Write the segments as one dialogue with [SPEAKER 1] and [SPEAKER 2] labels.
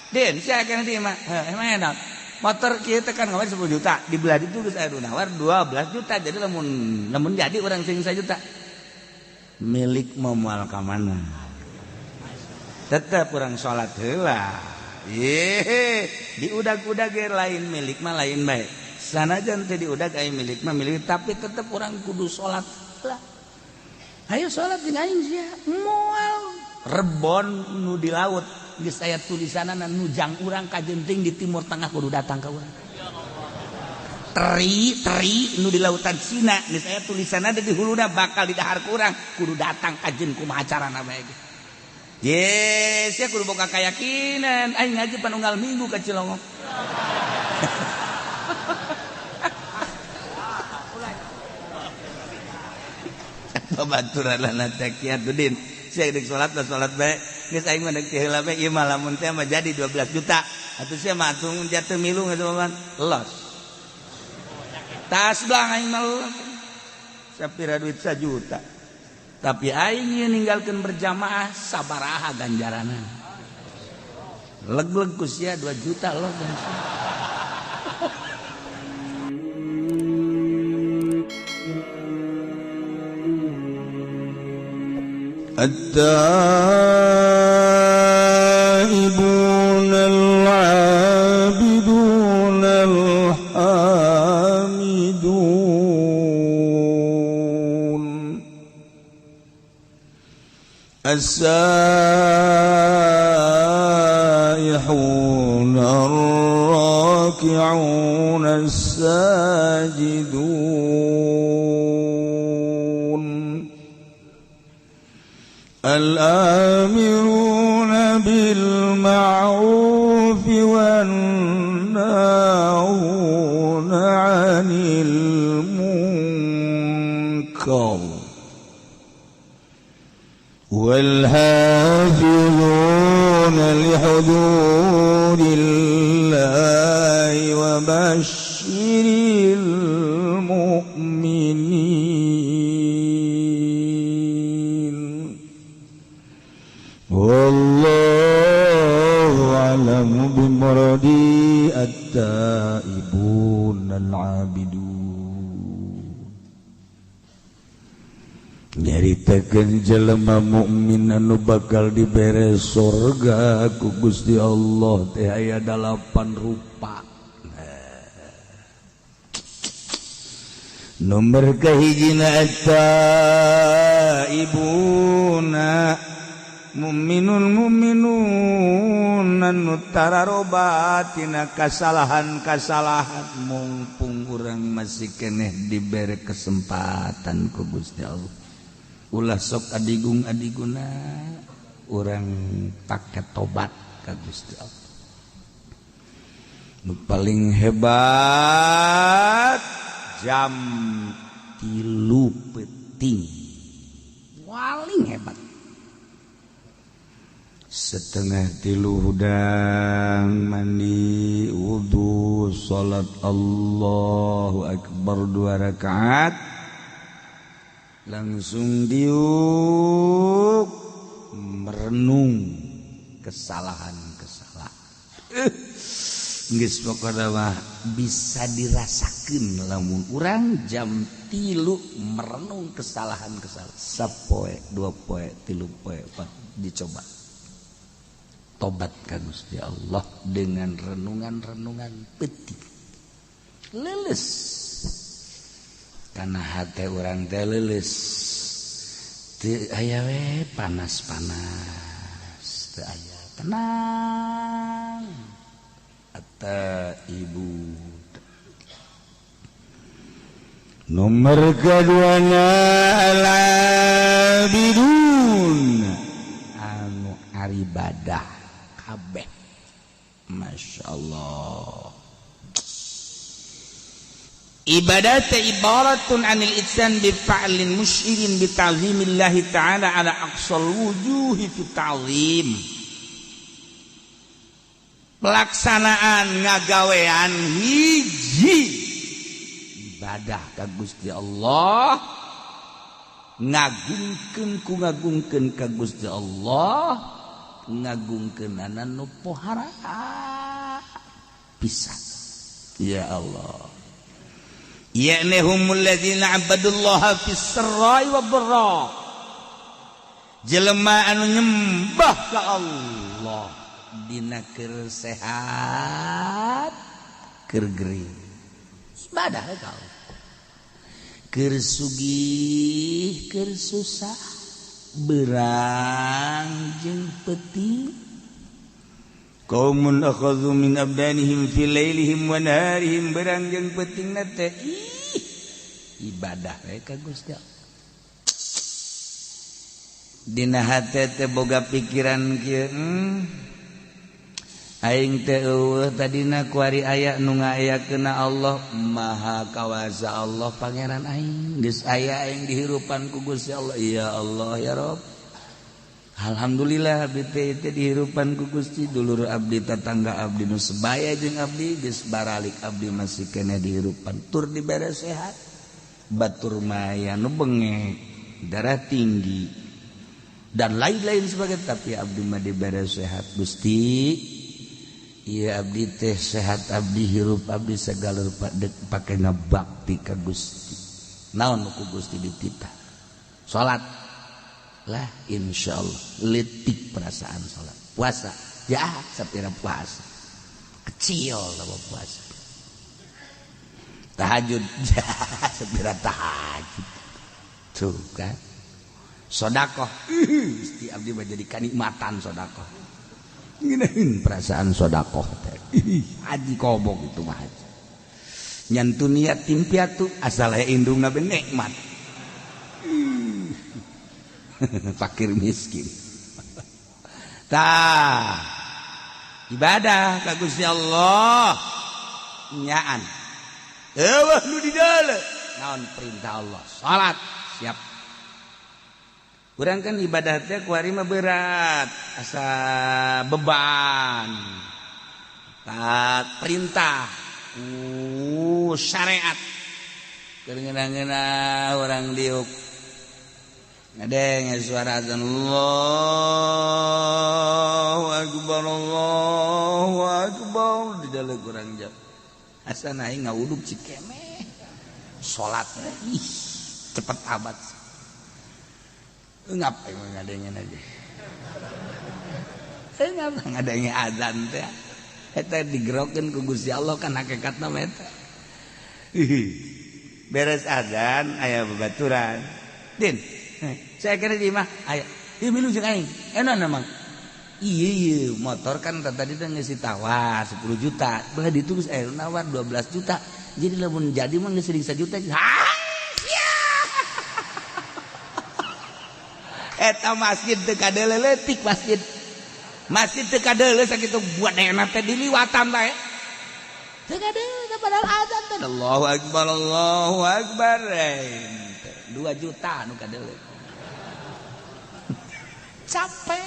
[SPEAKER 1] Din, sia kana di mah. Heuh, emang enak. Motor kieu teh kan kemarin 10 juta, di belah itu geus aya nu nawar 12 juta. Jadi lamun lamun jadi urang sing 1 juta. Milik mau moal ka mana? Tetep urang salat heula. Ye, diudag-udag ge lain milik mah lain bae. Sanajan teu diudag aya milik mah milik, tapi tetep urang kudu salat heula. Ayo salat jeung aing sia. Moal rebon nu di laut geus aya tulisanana nu jang urang kajenting di Timur Tengah kudu datang ka urang. Teri teri nu di lautan Cina geus aya tulisanna di huluna bakal didahar ku urang kudu datang kajen kumaha carana bae ge. Yes, sia kudu boga keyakinan aing ngaji panunggal minggu ka Cilongok. Babaturan teh kieu Din. Sia deuk salat lah salat bae. Geus aing mah deuk heula bae ieu mah lamun teh mah jadi 12 juta. Atuh sia mah atuh jatuh milu geus mah los. Tas belang aing mah los. Sapira duit 1 juta. Tapi aing ieu ninggalkeun berjamaah sabaraha ganjaranna. Leg-leg ku sia 2 juta los dan sia.
[SPEAKER 2] التائبون العابدون الحامدون السائحون الراكعون الساجدون الآمرون بالمعروف والناهون عن المنكر والحافظون لحدود الله وبشر المؤمنين. والله أعلم بمرادي التائبون العابدون. Nyaritakeun jelema mukmin anu bakal dibere sorga ku Gusti Allah teh aya 8 rupa. Nomor kahijina at-taibuna mukminun mukminun anu tararobatina kasalahan-kasalahan mumpung urang masih keneh dibere kesempatan ku Gusti Allah. Ulah sok adigung adiguna urang pake tobat ka Gusti Allah. Nu paling hebat jam 3 peuting paling hebat. 2:30 hudang mandi wudu salat Allahu akbar 2 rakaat langsung diuk merenung kesalahan-kesalahan. Geus pokona mah bisa dirasakeun lamun urang jam 3 merenung kesalahan-kesalahan. Sapoe, 2 poe, 3 poe, 4 dicoba. Tobat ka Gusti Allah dengan renungan-renungan peuting. Leuleus. Karena hati orang teh leuleus. Teu aya we panas-panas, teu aya tenang. At-taibu. Nomor keduanya al-abidun anu aribadah kabeh. Masya Allah. Ibadah ibaratun anil itsan bi fa'lin musyirin bi ta'zimillahi ta'ala ala aqsal wujuhi fi ta'zim. Pelaksanaan ngagawean hiji ibadah ka Gusti Allah, ngagungkeun ku ngagungkeun ka Gusti Allah
[SPEAKER 1] Ngagungkeunana nu pohara pisan. Ya Allah. Ya'ni humul ladzina abadullaha fis sarra'i wad dharra. Jelema anu nyembah ka Allah dina keur sehat keur gering. Ibadah ka Allah. Keur sugih keur susah berang jeung peuting. Qaumun akhadhu min abdanihim fi lailihim wa naharihim, berang jeung peutingna teh ih ibadah we ka Gusti Allah. Dina hate teh boga pikiran kieu, aing teh eueuh tadina kuari aya nu ngayakeunna Allah Maha Kawasa, Allah Pangeran aing, geus aya aing dihirupan ku Gusti Allah. Ya Allah ya Rob, Alhamdulillah abdi teh teh dihirupan ku Gusti, dulur abdi, tetangga abdi nu sebaya jeung abdi geus baralik, abdi masih keneh dihirupan tur dibere sehat. Batur maya nu bengek, darah tinggi dan lain-lain sebagainya, tapi abdi mah dibere sehat Gusti. Iya abdi teh sehat, abdi hirup, abdi segala rupa pake ngabakti ka Gusti. Naon ku Gusti dititah? Salat lah, insyaallah letik perasaan salat. Puasa ya sapira puasa kecil lah puasa. Tahajud ya sapira tahajud tuh kan. Sodakoh Gusti abdi mah jadi kanikmatan sodakoh. Ngeunaheun perasaan sodakoh teh. Haji kobok itu mah haji. Nyantu niat tim piatu asal aya indungna be nikmat. Fakir miskin. Tah ibadah ka Gusti Allah nyaan. Eueuh nu di deuleu. Naon perintah Allah? Salat siap. Urang kan ibadah teh kuari mah berat, asa beban. Tak perintah ku syariat. Keur ngeunah-ngeunah urang diuk. Ngadenge suara azan Allahu akbar Allahu akbar di dalam urang jam. Asa aing ngawuduk cikemeh. Salat ih cepet amat. Ngap aing ngadengen aja. Ngap ngadenge azan teh. Eta digerokeun ku Gusti Allah kan hakikatna mah eta. Beres azan aya babaturan. Din, saya kira di mah aya. Ieu milu jeung aing. Enak emang. Iya iya motor kan tadi teh geus ditawar 10 juta. Belah ditu geus aya nawar 12 juta. Jadi lamun jadi mah geus 1 juta. Hah? Eta masjid teu kadeuleu leutik masjid. Masjid teu kadeuleu sakitu buat teh diliwatan bae. Teu kadeuleu padahal azan teh. Allahu akbar Allahu akbar. 2 juta nu kadeuleu. Capek.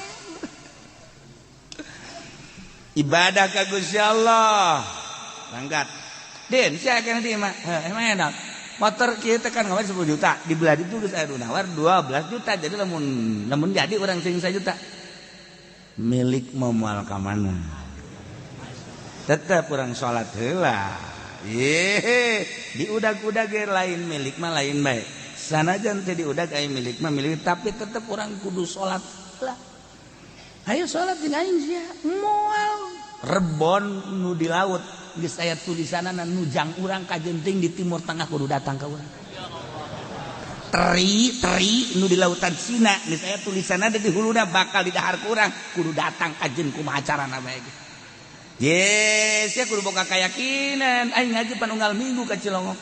[SPEAKER 1] Ibadah ka Gusti Allah. Manggat. Din, sia kana di mah. Emang enak. Motor kieu teh kan ngawar 10 juta, dibelah ditu geus aya nu nawar 12 juta. Jadi lamun jadi urang sing 1 juta. Milik moal ka mana? Tetep urang salat heula. Ye, diudag-udag ge lain milik mah lain bae. Sanajan teh diudag aya milik mah milik, tapi tetep urang kudu salat lah. Ayo salat jeung aing sia. Moal rebon nu di laut geus aya tulisanana nu jang urang kajenting di Timur Tengah kudu datang ka urang. Teri teri nu di lautan Cina geus aya tulisanana di huluna bakal didahar ku urang kudu datang kajen kumaha carana bae ge. Yes, sia kudu boga keyakinan aing ngaji panunggal minggu ka Cilongok.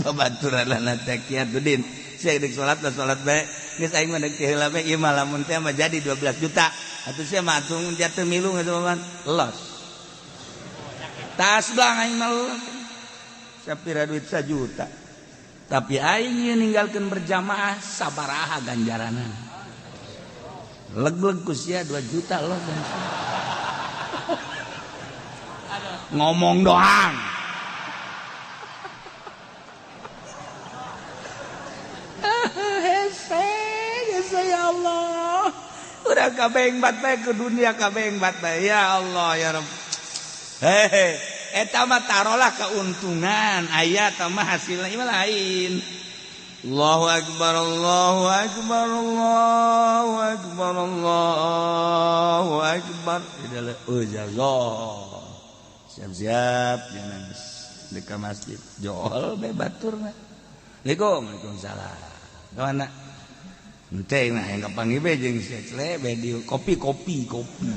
[SPEAKER 1] Babaturanana teh kiatuddin. Sia deuk salat lah salat bae. Geus aing mah deuk teh heula bae ieu mah lamun teh mah jadi 12 juta. Atuh sia mah atuh jatuh milu geus mah los. Tas belang aing mah los. Sapira duit 1 juta. Tapi aing ieu ninggalkeun berjamaah sabaraha ganjaranna. Leg-leg ku sia 2 juta los. Ngomong doang. Urang kabengbat bae ke dunia kabengbat bae. Ya Allah ya Rabb. Hehe, eta mah tarolah keuntungan, aya tah mah hasilna ieu lain. Allahu akbar, Allahu akbar, Allahu akbar, Allahu akbar. Oh jazo. Siap-siap jangan di masjid. Jol be baturna. Assalamualaikum, waalaikumsalam. Ka mana? Ente nah yang kapanggih be jeung si Cle be di kopi kopi kopi.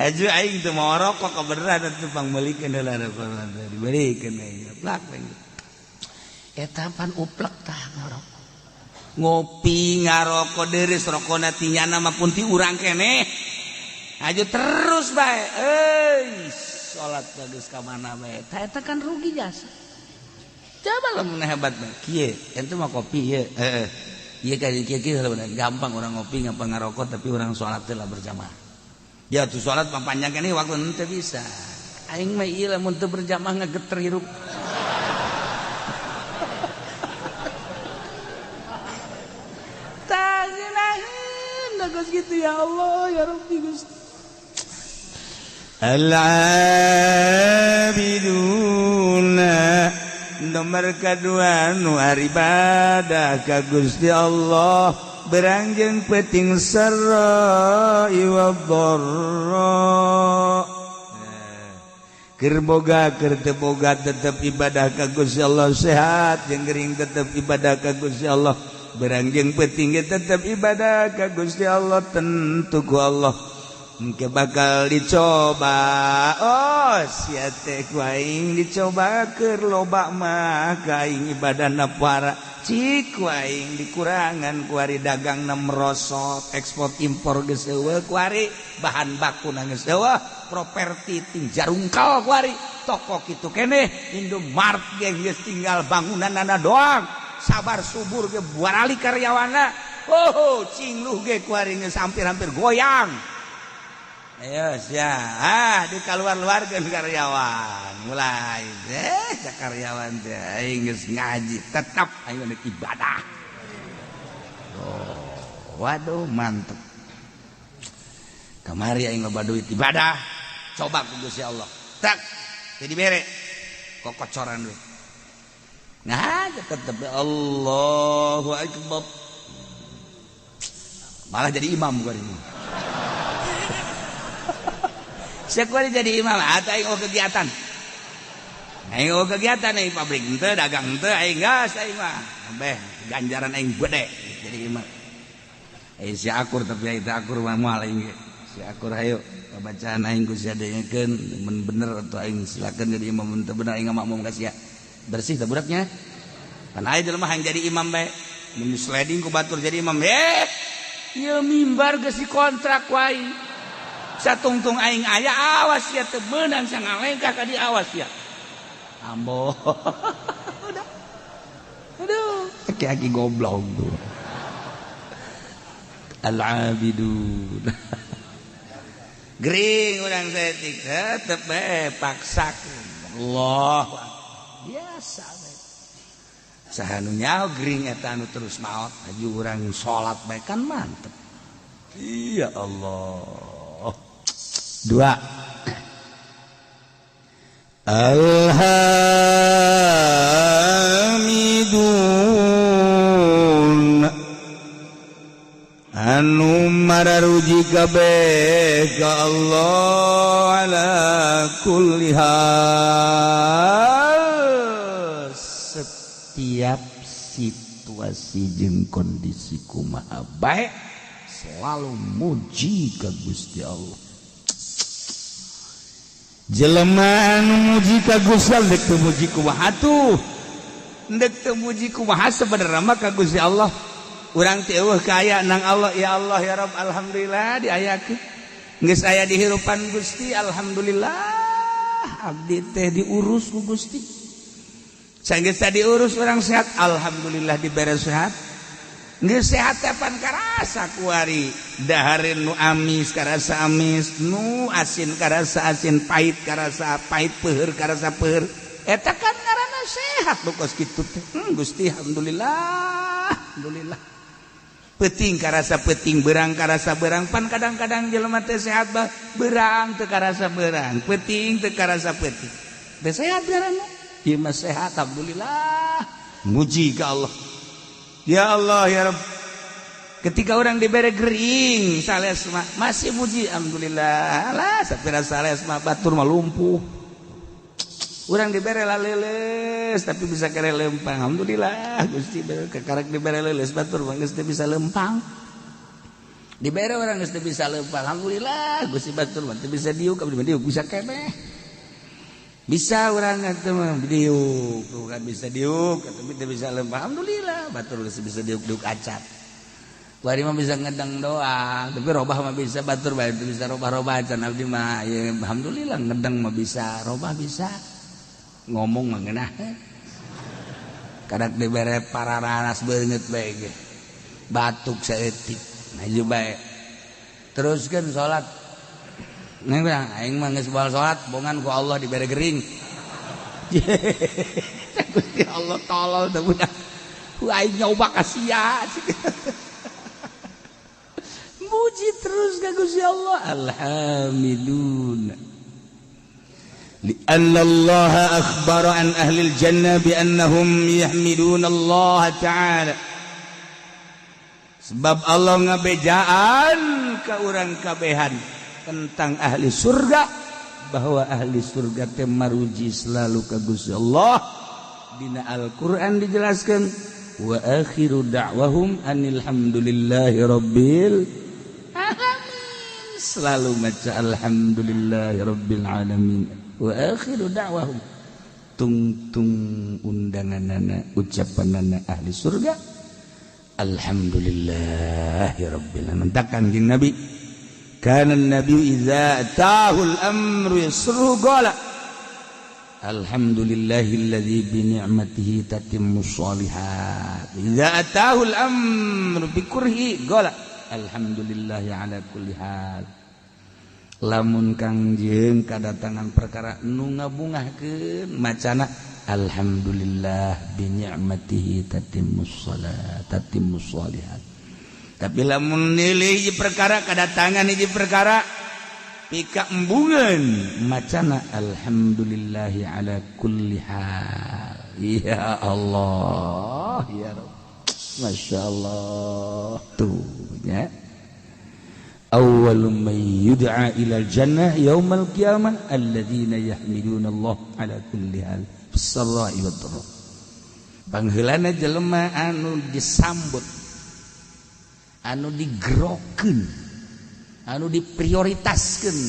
[SPEAKER 1] Aju aing teu mau rokok kebeneran atuh pangmeulikeun heula rokok dibelikeun aing plak. Eta pan uplek tah ngarokok. Ngopi ngarokok deris rokona ti nyana mah pun ti urang keneh. Aju terus bae. Euy, salat bagus ka mana bae. Tah eta kan rugi jasa. Coba lamun hebat mah kieu, ente mah kopi ieu. Heeh. Ieu ka kieu kieu gampang orang ngopi gampang ngarokok tapi orang salat teh lah berjamaah. Ya tuh salat mah panjang keneh waktu henteu bisa. Aing mah ieu lamun teu berjamaah ngageter hirup. Tah ngeunaheun geus kitu ya Allah ya Rabbi Gusti. Al-abiduna nomor kedua nu ibadah ka Gusti Allah berangjeng peting sarra wa dharra. Keur boga keur teu boga tetep ibadah ka Gusti Allah, sehat jeung gering tetep ibadah ka Gusti Allah, berangjeng peting ge tetep ibadah ka Gusti Allah, tentu ku Allah engke bakal dicoba. Oh sia teh ku aing dicoba keur loba mah ka aing ibadahna para cik ku aing dikurangan kuari dagangna merosot, ekspor impor geus eueuh kuari, bahan baku na geus eueuh, properti ting jarungkal kuari, toko kitu keneh Indomart ge geus tinggal bangunanana doang, sabar subur ge buarali karyawanna, oh cingluh ge kuari geus hampir-hampir goyang. Ayo sia, ah di keluar-luarkeun karyawan, mulai deh karyawan teh aing geus ngaji tetap aing rek ibadah. Oh, waduh mantep. Kamari aing loba duit ibadah, coba ku Gusti Allah. Tak, jadi bere kokocoran duit. Nah, tetep Allahu akbar. Malah jadi imam gua ini. Sekolah jadi imam atau aing oh kegiatan. Aing oh kegiatan aing pabrik henteu dagang henteu aing gas aing mah. Beh ganjaran aing gede jadi imam. Aing si akur tapi aing teu akur mah moal aing ge. Si akur hayu babacaan aing ku sia dengekeun mun bener atau aing silakeun jadi imam mun teu bener aing makmum ka sia. Bersih teh budaknya. Pan aing jelema hayang jadi imam bae. Mun sliding ku batur jadi imam. Ieu mimbar geus dikontrak ku aing. Satungtung aing aya awas ya teu meunang sangalengkah ka di awas ya. Ambo. Udah. Aduh, aki-aki goblok tuh. Al-abidun. Gering urang saeutik tetep bae paksakeun. Allah. Biasa bae. Saha nu nyaho gering eta anu terus maot aju urang salat bae kan mantep. Ya Allah. Dua. Alhamidun anu mararuji kabeh ka Allah ala kulli hal, setiap situasi jeung kondisi kumaha bae selalu muji ka Gusti Allah. Jelema anu muji ka Gusti Allah dek teu muji kumaha tuh, dek teu muji kumaha sebenarnya mah ka Gusti Allah. Urang teh eueuh kaya nang Allah, ya Allah ya Rabb alhamdulillah diayakeun geus aya di hirupan Gusti, alhamdulillah abdi teh diurus ku Gusti. Sanggeus diurus urang sehat, alhamdulillah dibere sehat. Geus sehat teh pan karasa kuari dahareun nu amis karasa amis, nu asin karasa asin, pahit karasa pahit, peuheur karasa peuheur. Eta kan ngaranna sehat nu kos kitu teh. Gusti alhamdulillah, alhamdulillah. Peuting karasa peuting, berang karasa berang. Pan kadang-kadang jelema teh sehat bah berang teu karasa berang, peuting teu karasa peuting. Teu sehat ngaranna. Ieu mah sehat alhamdulillah. Muji ka Allah. Ya Allah ya Rabb. Ketika orang dibere gering sales mah masih muji alhamdulillah. Lah sapira sales mah batur mah lumpuh. Urang dibere laleles tapi bisa kere lempang alhamdulillah Gusti kakarek dibere leuleus batur mah geus teu bisa lempang. Dibere urang geus teu bisa lempang alhamdulillah Gusti batur mah teu bisa diuk abdi mah diuk bisa keneh. Bisa urang atuh mah diuk bukan bisa diuk tapi teu bisa lempang alhamdulillah batur geus bisa diuk-diuk acan. Wari mah bisa ngedeng doang tapi robah mah bisa batur bae teu bisa robah-robah acan abdi mah ya alhamdulillah ngedeng mah bisa robah bisa. Ngomong mah ngeunah kadak dibere pararanas beungeut bae ge batuk saeutik maju bae teruskeun salat neng bilang aing mah geus baal salat bongan ku Allah dibere gering. Gusti Allah tolol teh budak ku aing nyoba ka sia. Muji terus ka Gusti Allah alhamdulillah. لأن الله أخبر عن أهل الجنة بأنهم يحمدون الله تعالى. Sebab Allah ngabejaan ke urang kabehan tentang ahli surga bahwa ahli surga teh maruji selalu ka Gusti Allah. Dina Al-Qur'an dijelaskan wa akhiru da'wahum anil hamdulillahi rabbil alamin. Selalu maca alhamdulillahi rabbil alamin. Wa akhiru da'wahum tungtung undanganana ucapanana ahli surga alhamdulillahi rabbil alamin. Takkan jeung Nabi kana nabi idza atahul amru yasruhu qala alhamdulillahilladzi bi ni'matihi tatimmus sholihat. Idza atahul amru bi kurhi qala alhamdulillahi ala kulli hal. Lamun Kangjeng kadatangan perkara nu ngabungahkeun macana alhamdulillah bi ni'matihi tatimmus shalat tatimmus sholihat. Tapi lamun nilai hiji perkara kadatangan hiji perkara pika embungeun macana alhamdulillahi ala kulli hal. Ya Allah ya Rabb Masya Allah tuh ya. Awwalu man yud'a ilal jannah yaumal qiyamah alladzina yahmiduna Allah ala kulli hal fis sarra'i wad dharra. Pangheulana jelema anu disambut, anu digerokeun, anu diprioritaskeun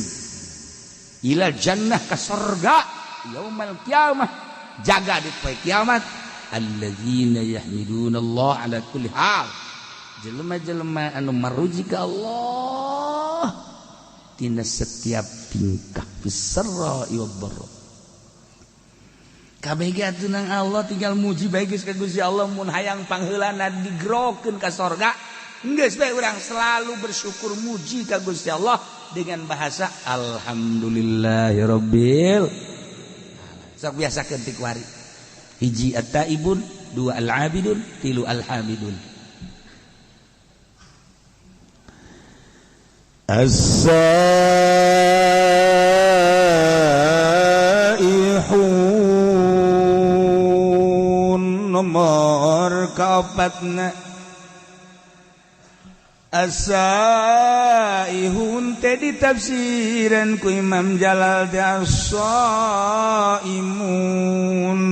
[SPEAKER 1] ilal jannah ka sorga yaumal qiyamah, jaga di poe kiamat alladzina yahmiduna Allah ala kulli hal. Jelema-jelema anu maruji ka Allah tina setiap tingkah fisarra wad dharra. Kabeh ge atuh nang Allah tinggal muji bae geus ka Gusti Allah mun hayang pangheulana digerokeun ka sorga geus bae urang selalu bersyukur muji ka Gusti Allah dengan bahasa alhamdulillahirabbil alamin. Sok biasakeun ti kuari. Hiji at-taibun, dua al-abidun, tilu al-hamidun. As-saihun nomor kaopatna. As-saihun teh ditafsiran ku Imam Jalal teh as-saimun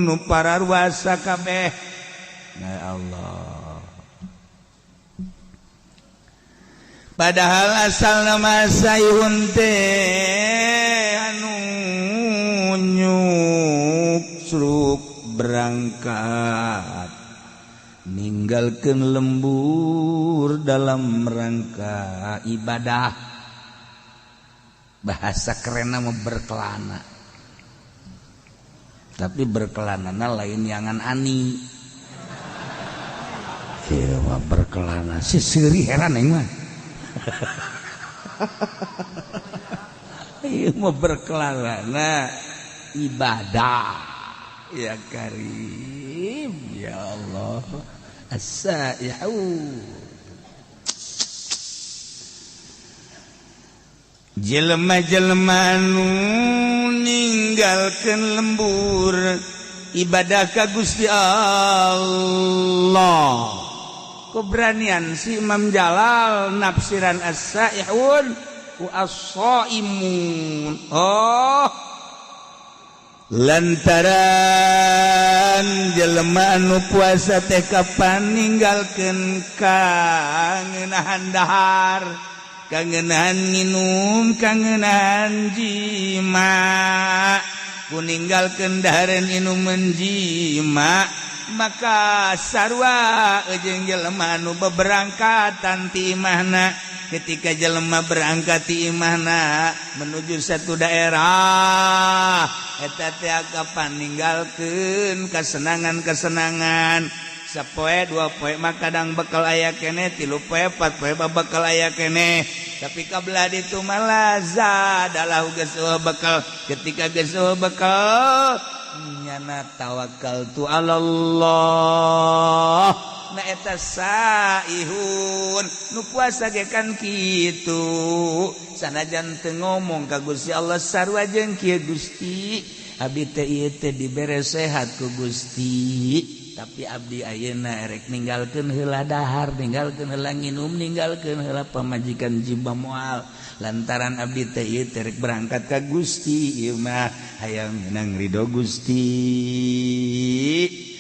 [SPEAKER 1] nu pararuasa kabeh. Ya Allah. Padahal asal nama sayun teh anu nyuksruk berangkat ninggalkeun lembur dalam rangka ibadah. Bahasa kerenna mah berkelana, tapi berkelanana lain yangan ani. Ieu mah berkelana si seuri heran aing mah. Ieu mah berkelana ibadah. Ya Karim ya Allah. As-saihu. Jelema-jelema nu ninggalkeun lembur ibadah ka Gusti Allah. Keberanian si Imam Jalal nafsiran as-saihun ku as-saimun. Oh, lantaran jelema anu puasa teh kapan ninggalkeun kangenahan dahar, kangenahan nginum, kangenahan jima. Ku ninggalkeun dahareun inuman jima, maka sarua jeung jelema anu beberangkatan ti imahna. Ketika jelema berangkat ti imahna menuju satu daerah, eta teh kapan ninggalkeun kesenangan-kesenangan. Sapoe dua poe mah kadang bekal aya keneh, 3 poe 4 poe mah bekal aya keneh, tapi kabelah ditu mah zadalah geus bekal. Ketika geus bekal, nyana tawakal tu Allah. Nah, eta saihun nu puasa ge kan kitu, sanajan teu ngomong ka Gusti Allah, sarua jeung kieu, "Gusti, abdi teh ieu teh dibere sehat ku Gusti, tapi abdi ayeuna erek ninggalkeun heula dahar, ninggalkeun heula nginum, ninggalkeun heula pamajikan, jima moal, lantaran abdi teh ieu teh rek berangkat ka Gusti, ieu mah hayang menang ridho Gusti."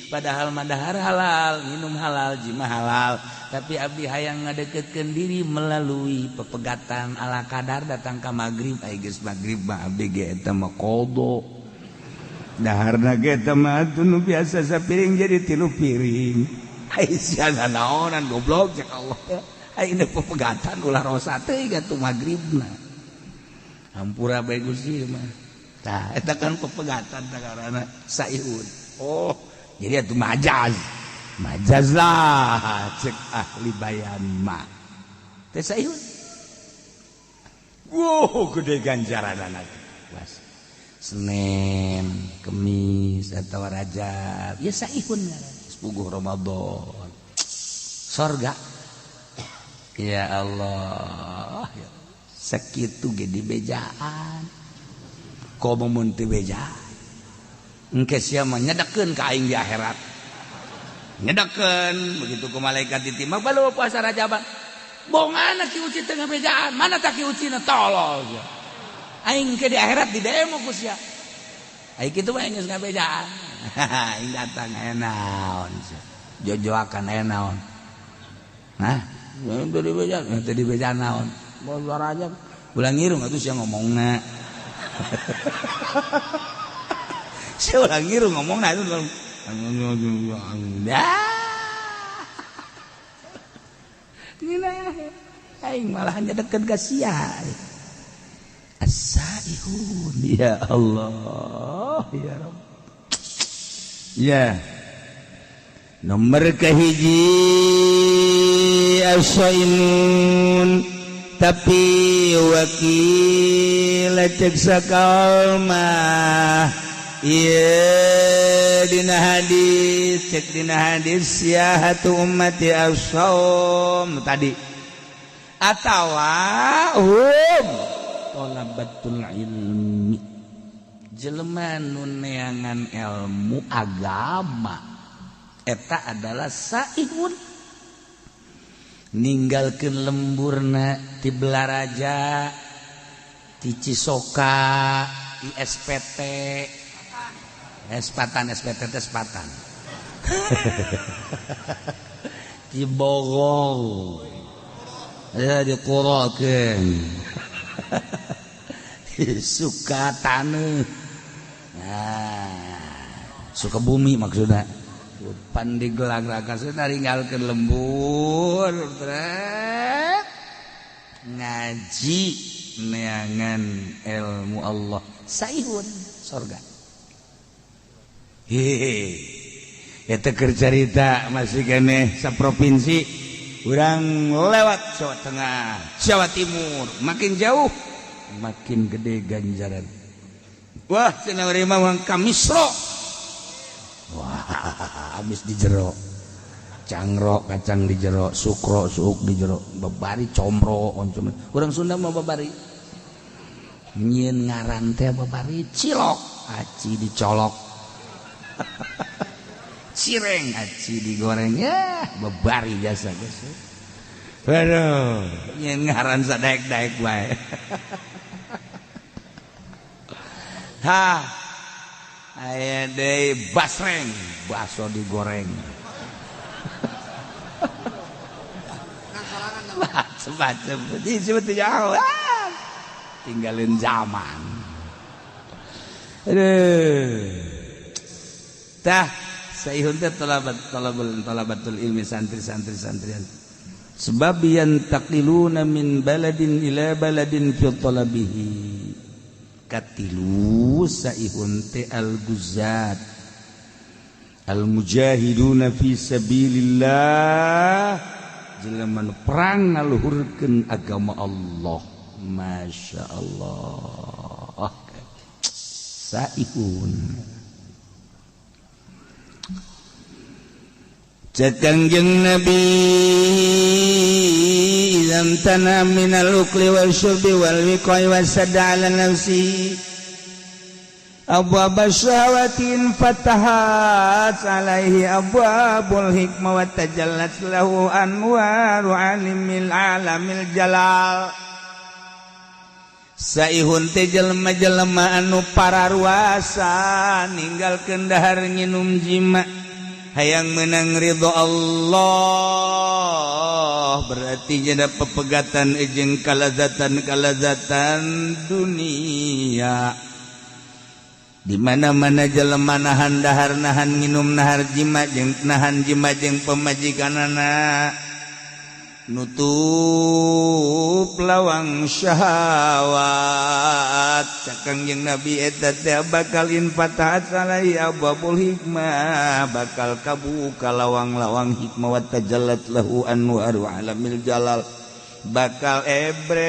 [SPEAKER 1] Padahal mah dahar halal, minum halal, jima halal, tapi abdi hayang ngadeketkeun diri melalui pepegatan ala kadar. Datang ka magrib, ai geus magrib mah abdi ge eta mah qada daharna ge eta mah nu biasa sapiring jadi 3 piring. Ai sia naonan goblok, cek Allah. Ai ini pepegatan ulah rosa teh atuh magribna, hampura bae Gusti mah. Tah, eta kan pepegatan karena saihun. Oh, jadi itu majaz, majaz lah cek ahli bayan mah teh saihun. Wow, gede ganjaran anak. Was Senin, Kemis atau Rajab ya saihun, sepuguh Ramadan sorga. Ya Allah ya. Sakitu ge dibejaan, komo mun teu bejaan engke sia mah nyedekeun ka aing di akhirat, nyedekeun begitu ku malaikat ditimbang balu puasa Rajaban bongana Ki Uci teu ngabejaan, mana tak Ki Uci na tolol sia. Aing ke di akhirat di demo ku sia, aing kitu mah geus ngabejaan. Aing datang aya naon sia, jojoakan aya naon, nah teu dibejaan, teu dibejaan naon puasa Rajab ulah ngirung atuh sia ngomongna. Saya ulah ngiru ngomong, nah itu aing malah deket ka sia. As-saihun, ya Allah ya Rabb. Ya, nomor kahiji as-saimun, tapi wakil cek sakal mah. Iya, dina hadis, cek dina hadis, siyahatu ummati as-saum tadi atawa hum talabatul ilmi, jelema nu neangan ilmu agama eta adalah saihun, ninggalkeun lemburna ti Belaraja, ti Cisoka, ti SPT Espatan, SPT Espatan, di Bogor ya, di Kuroken, di Sukatane, nah, Sukabumi maksudnya, pan di gelang-gelang ninggalkeun lembur ngaji neangan ilmu Allah, saihun sorga. Hehehe, eta keur carita masih keneh saprovinsi urang lewat Jawa Tengah, Jawa Timur, makin jauh makin gede ganjaran. Wah, cenah urang mah ka Misro. Wah, habis di jero. Cangrok kacang di jero, sukro suuk di jero, babari comro oncom. Urang Sunda mah babari. Nyieun ngaran teh babari cilok, aci dicolok. Cireng aci digoreng ya, babari jasa geus. Waduh, nyieun ngaran sadaek-daek bae. Ha. Aya deui basreng, baso digoreng. Macem-macem, jauh. Tinggalin zaman. Aduh. Tah, saihun teh talabatul ilmi santri-santri santrian. Sebab yantaqiluna min baladin ila baladin fi talabihi. Katilu saihun teh al-guzat. Al-mujahiduna fi sabilillah. Jelema nu perang ngaluhurkeun agama Allah. Masya Allah. Saihun. Cek Kangjeng Nabi izamtana minal ukli wal syurbi wal wiqai wasadda ala nafsi abwaba syahawatin fatahat alaihi abwabul hikmah wa tajallat lahu anwaru alimil alamil jalal. Saihun teh jelema-jelema anu pararuasa ninggalkeun dahar nginum jima hayang menang ridho Allah, berarti jada pepegatan jeung kalazatan-kalazatan dunia. Di mana-mana jelema nahan dahar nahan nginum nahar jima jeung nahan jima jeung pemajikanana nutup lawang syahwat. Cek Kangjeng Nabi eta teh bakal infatahat alaihi abwabul hikmah, bakal kabuka lawang-lawang hikmah wa tajallat lahu anwaru alamil jalal, bakal ebreh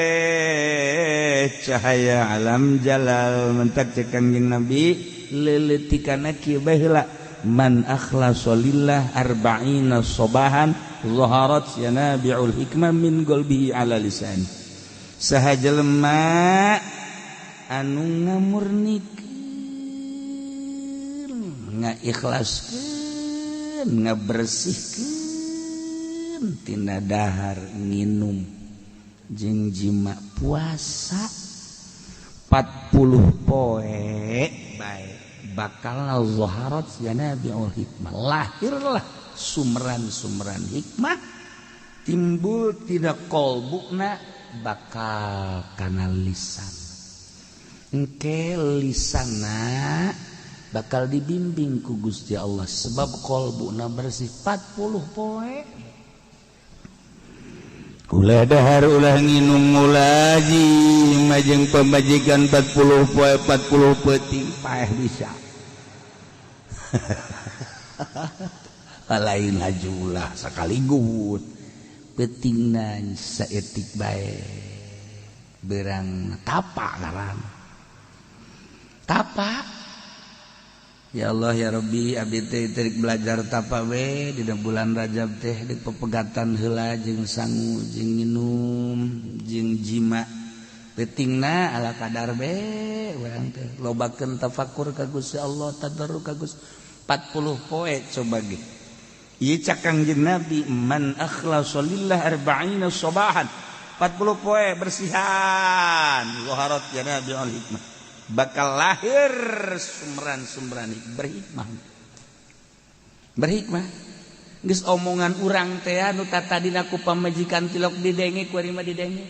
[SPEAKER 1] cahaya alam jalal. Mentak cek Kangjeng Nabi leuleutikanna kieu bae heula, man akhlasa lillah arba'ina sobahan zaharat yanabi'ul hikmah min qalbihi ala lisan. Saha jelema anu ngamurnikeun, ngaikhlaskeun, ngabersihkeun tina dahar nginum jeung jima puasa 40 poe bae bakal zaharat yanabi'ul hikmah, lahirlah sumran-sumran hikmah timbul tidak kolbuna bakal kana lisan. Engke lisana bakal dibimbing ku Gusti Allah sebab kolbuna bersih 40 poe. Ulah dahar ulah nginum ulah jima jeung pamajikan 40 poe 40 peuting paeh bisa. Lain hajulah sekaligus petingna saetik bae berang tapa ngaran tapa. Ya Allah ya Rabbi, abdi teh terik belajar tapa we dina bulan Rajab teh di pepegatan heula jeung sangu jeung nginum jeung jima petingna ala kadar be urang teh lobakeun tafakur ka Gusti Allah, tadarru ka Gusti 40 poe coba ge. Ieu cak Kangjeng Nabi man akhlasa lillah arba'ina sabahan, 40 poe bersihan zaharat janabiul hikmah, bakal lahir sumran-sumran berhikmah. Berhikmah geus omongan urang teh anu tatadina ku pamajikan tilok didenge ku ari mah didenge.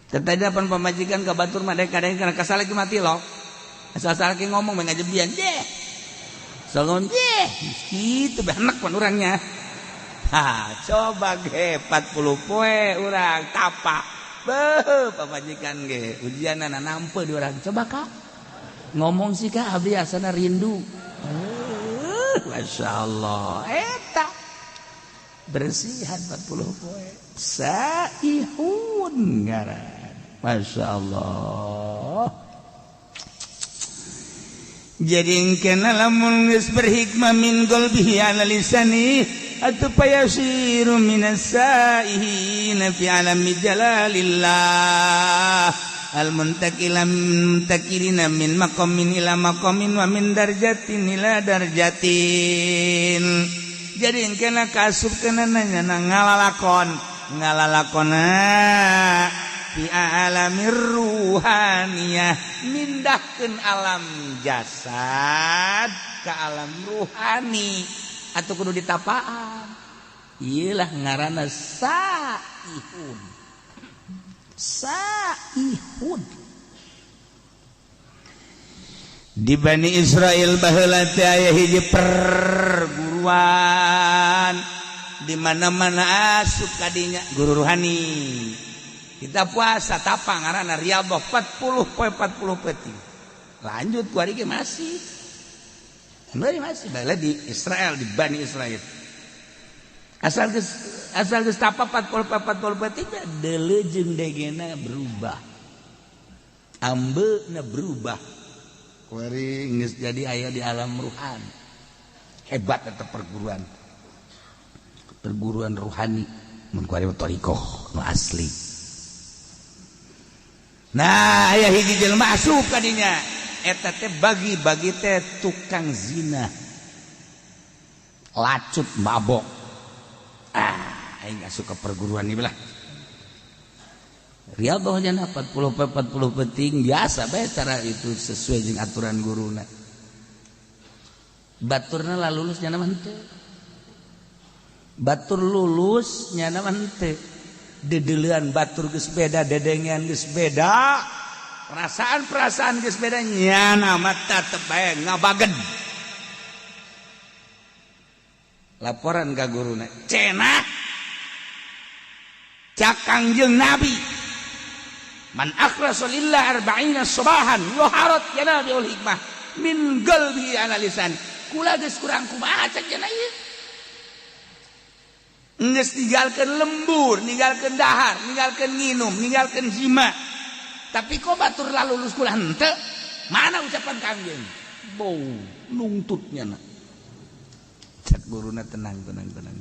[SPEAKER 1] Tatadina pan pamajikan ka batur mah kadang kana kasal lagi mah tilok. Asal-asal ngomong mah ngajebian deh. Salon deh, gitu benak pan orangnya. Ha, coba ge 40 poe urang tapa. Beuh, pamajikan ge ujianana nampe di urang. Coba Kak. Ngomong sih Kak, abdi asana rindu. Masya Allah, eta bersihan 40 poe. Saihun ngaran. Masya Allah. Jadi kena lamun geus berhikmah min qalbihi ala lisani atuh payasiru minas saihin fi alami jalalillah. Al muntakila muntakilina min maqamin ila maqamin wa min darjatin ila darjatin. Jadi engkena kasup kena nanya ngalalakon ngalalakona fi alamir ruhaniyah, mindahkeun alam jasad ke alam ruhani atau kudu ditapaan. Iyalah ngaranna saihun. Saihun. Di Bani Israel baheula teh aya hiji perguruan di mana-mana asup kadinya guru ruhani. Kita puasa tapa ngaranna riyadhah 40 poe 40 peuting. Lanjut ku ari ge masih. Masih baheula di Israel, di Bani Israel. Asal geus tapa 40 40 peuting deuleu jeung degena berubah. Ambeuna berubah. Kuari geus jadi aya di alam ruhan. Hebat eta perguruan. Perguruan ruhani mun kuari thariqah nu asli. Nah, aya hiji jelema asup ka dinya. Eta teh bagi-bagi teh tukang zina. Lacut mabok. Ah, aing asup ka perguruan ieu lah. Riyadhah jana 40 40 penting biasa bae cara itu sesuai jeung aturan guruna. Baturna lah lulus nyana mah henteu. Batur lulus nyana mah henteu. Dedeulean batur geus beda, dedengean geus beda. Perasaan-perasaan geus beda nyana mah tetep bae ngabagen. Laporan ka guruna, cenah cak Kangjeng Nabi. Man akhlasa lillah arba'ina sabahan waharat yanabiul hikmah min qalbi ala lisan. Kula geus kurang kumaha cek cenah ieu. Geus ninggalkeun lembur, ninggalkeun dahar, ninggalkeun nginum, ninggalkeun jima. Tapi kok batur lalulus kula henteu? Mana ucapan Kangjeng? Bau nungtutnya na. Cek guruna tenang tenang tenang.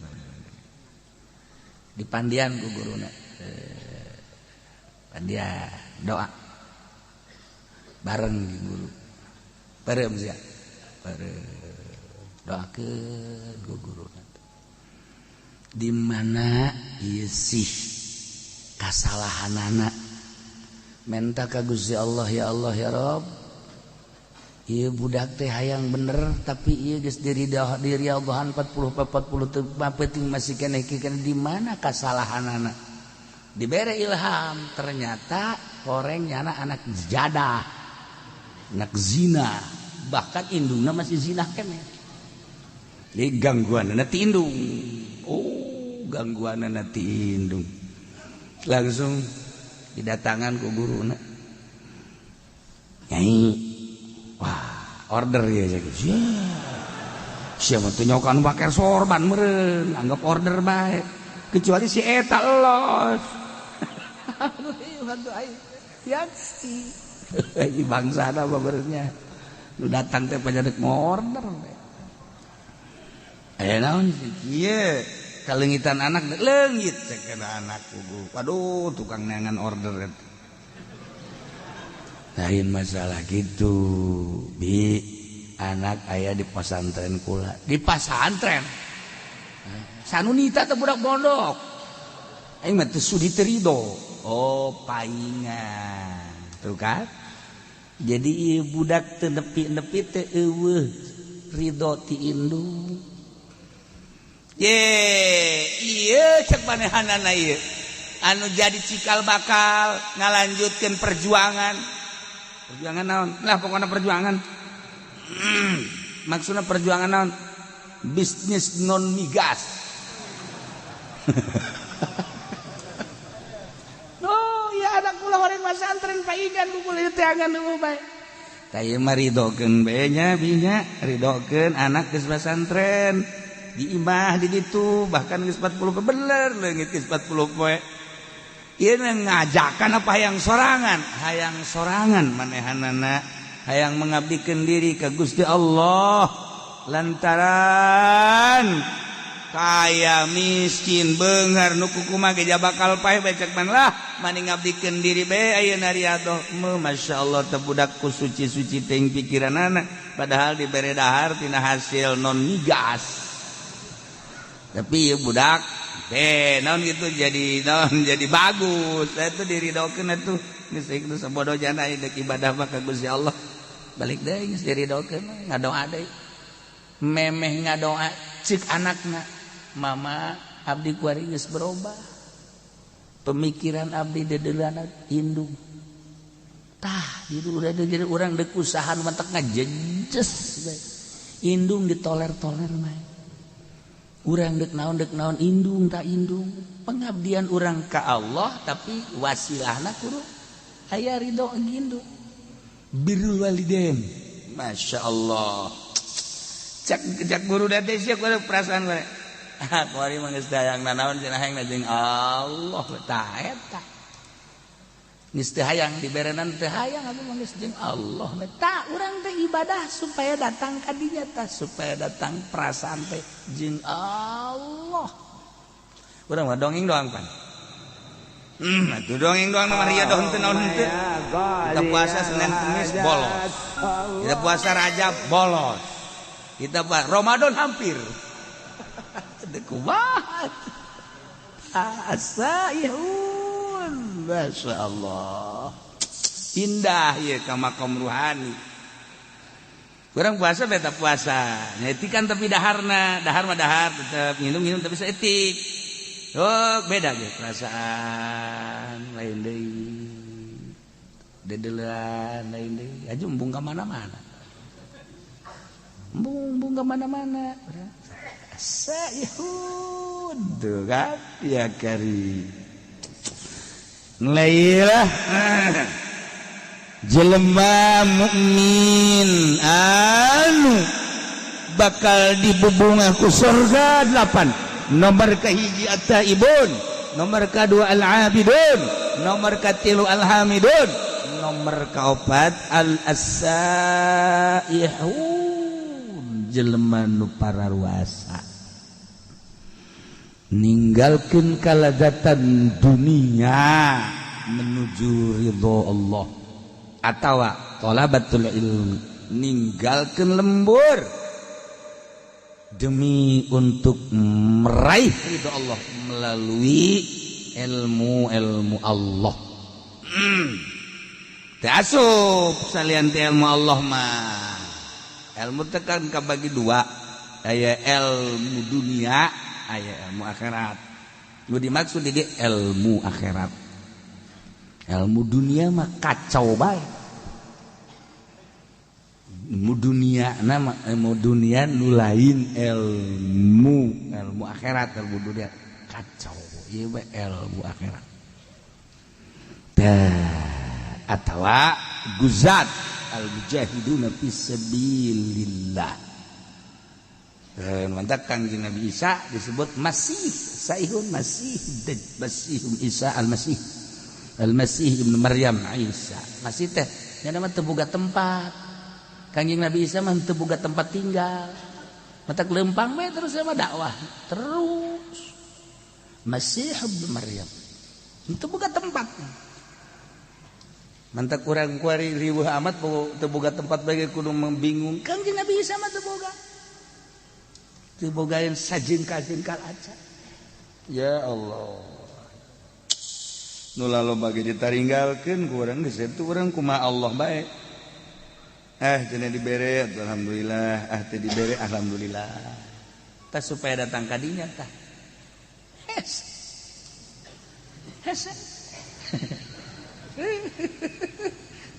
[SPEAKER 1] Dipandian ku guruna. Dia doa bareng guru bareng sia bareng doakeun ku guru di mana ieu sih kasalahanana menta ka Gusti Allah, ya Allah ya Rob, ieu budak teh hayang bener tapi ieu geus diri Allahan 40 40 penting masih keneh di mana kasalahanana. Dibere ilham ternyata koreng nyana anak jadah, anak zina, bahkan indungna masih zina keneh. Jadi gangguanna ti indung. Oh, gangguanna ti indung. Langsung didatangan ku guruna. Nyai, wah, order ya ya. Siapa tuh nyokan pakai sorban meureun, anggap order bae. Kecuali si eta los. Bangsa apa benernya lu datang teh pajarek mau order eh naon sih kieu kalengitan anak leungit cek anak kubu waduh tukang neangan order eta lain masalah gitu bi anak aya di pesantren kula di pesantren sanunita teh budak pondok aing mah teu sudi teu ridho. Oh paingan tuh kan jadi ieu budak teu nepi-nepi teu eueuh ridho ti indung ye ieu cek manehanana ieu anu jadi cikal bakal ngalanjutkeun perjuangan perjuangan naon lah pokona perjuangan maksudna perjuangan naon bisnis non migas. Anak kula horeng pesantren paingan ku kula teangan nu bae. Tah ieu mah ridokeun bae nya binya, ridokeun anak geus pesantren. Di imah di ditu bahkan geus 40 bener leungit geus 40 poe. Ieu ngajakan apa hayang sorangan? Hayang sorangan manehanana, hayang mengabdikeun diri ka Gusti Allah lantaran Kaya miskin beunghar nu kumaha ge bakal paeh bae cek man lah mani ngabdikeun diri bae ayeuna riadoh. Masya Allah teh budak ku suci-suci teuing pikiranana padahal dibere dahar tina hasil non migas. Tapi ieu budak eh naon gitu jadi naon jadi bagus. Eta diridokeun atuh geus geus sabodo jana deuk ibadah mah ka Gusti Allah. Balik deui geus diridokeun ngadoa deui. Memeh ngadoa cek anakna, "Mama, abdi kuari geus berubah. Pemikiran abdi dedelana indung." Tah, di udah jadi urang deuk usaha nu matak ngajejes bae. Indung ditoler-toler bae. Urang deuk naon indung tak indung. Pengabdian urang ka Allah tapi wasilahna kudu aya ridho indung. Birrul walidain. Masya Allah. Cak cak guru teh sia kudu perasaan gue. Ah, kuari mah geus hayang nanaon cenah hayang jeung Allah tah eta. Geus teu hayang diberenan teu hayang abdi mah geus jeung Allah. Tah urang teh ibadah supaya datang ka dinya tah supaya datang perasaan teh jeung Allah. Urang mah dongeng doang pan. Atuh dongeng doang mah riadoh henteu naon henteu. Kita puasa Senin Kamis bolos. Kita puasa Rajab bolos. Kita puasa Ramadan hampir. Kumaha? Asaihun. Masya Allah. Indah ya ka makom ruhani. Kurang puasa beta puasa. Nyetikan tapi daharna, dahar mah dahar tetep minum-minum tapi saeutik. Oh, beda ge perasaan lain deui. Dedelan lain deui. Aju embung ka mana-mana. Embung ka mana-mana. Saihun tuh kan ya kari. Lailah jelema mukmin anu bakal dibubungah ku surga 8. Nomor kahiji at-taibun, nomor kadua al-abidun, nomor katilu al-hamidun, nomor kaopat al-asaihun, jelema nu pararuasa ninggalkeun kalazatan dunia menuju ridho Allah atawa thalabatul ilmi, ninggalkeun lembur demi untuk meraih ridho Allah melalui ilmu-ilmu Allah. Teu asup salian ti ilmu Allah mah. Ilmu teh kan kabagi dua, aya ilmu dunia, aya ilmu akhirat. Nu dimaksud di dieu ilmu akhirat. Ilmu dunia mah kacau bae. Ilmu dunia nama ilmu dunia nu lain ilmu ilmu akhirat, ilmu dunia kacau ieu bae ilmu akhirat. Tah atawa guzat al-mujahiduna fi sabilillah. Mantap Kangjeng Nabi Isa disebut Masih, Saihun Masih, Masih Isa Al-Masih. Al-Masih Ibnu Maryam Isa. Masih teh nya mah teu boga tempat. Kangjeng Nabi Isa mah teu boga tempat tinggal. Matak lempang bae terus sama dakwah terus. Masih Ibnu Maryam. Teu boga tempat. Mantak kurang kuari riweuh amat teu boga tempat bae kudu membingung. Kangjeng Nabi Isa mah teu boga. Teu bogaeun sajengkal-jengkal aja. Ya Allah. Nu laloba ge ditaringgalkeun ku urang geus eta urang kumaha Allah bae. Cenah dibere alhamdulillah, ah teu dibere alhamdulillah. Tah supaya datang ka dinya tah. Hes. Hes.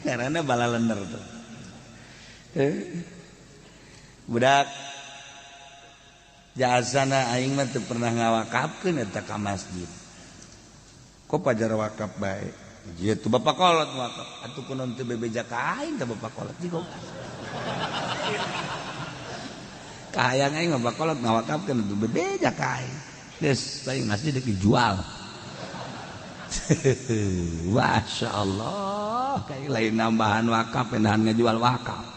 [SPEAKER 1] Karena balalener tuh. Budak jasana aing mah teu pernah ngawakafkeun eta ka masjid. Kok pajar wakaf bae? Ieu tuh bapak kolot wakaf. Atuh kunaon teu bebeja ka aing teh bapak kolot jigo. Kahayang aing mah bapak kolot ngawakafkeun atuh bebeja ka aing. Geus paling masjid deuk dijual. Masya Allah, kayak lain nambahan wakaf, pindahan ngejual wakaf.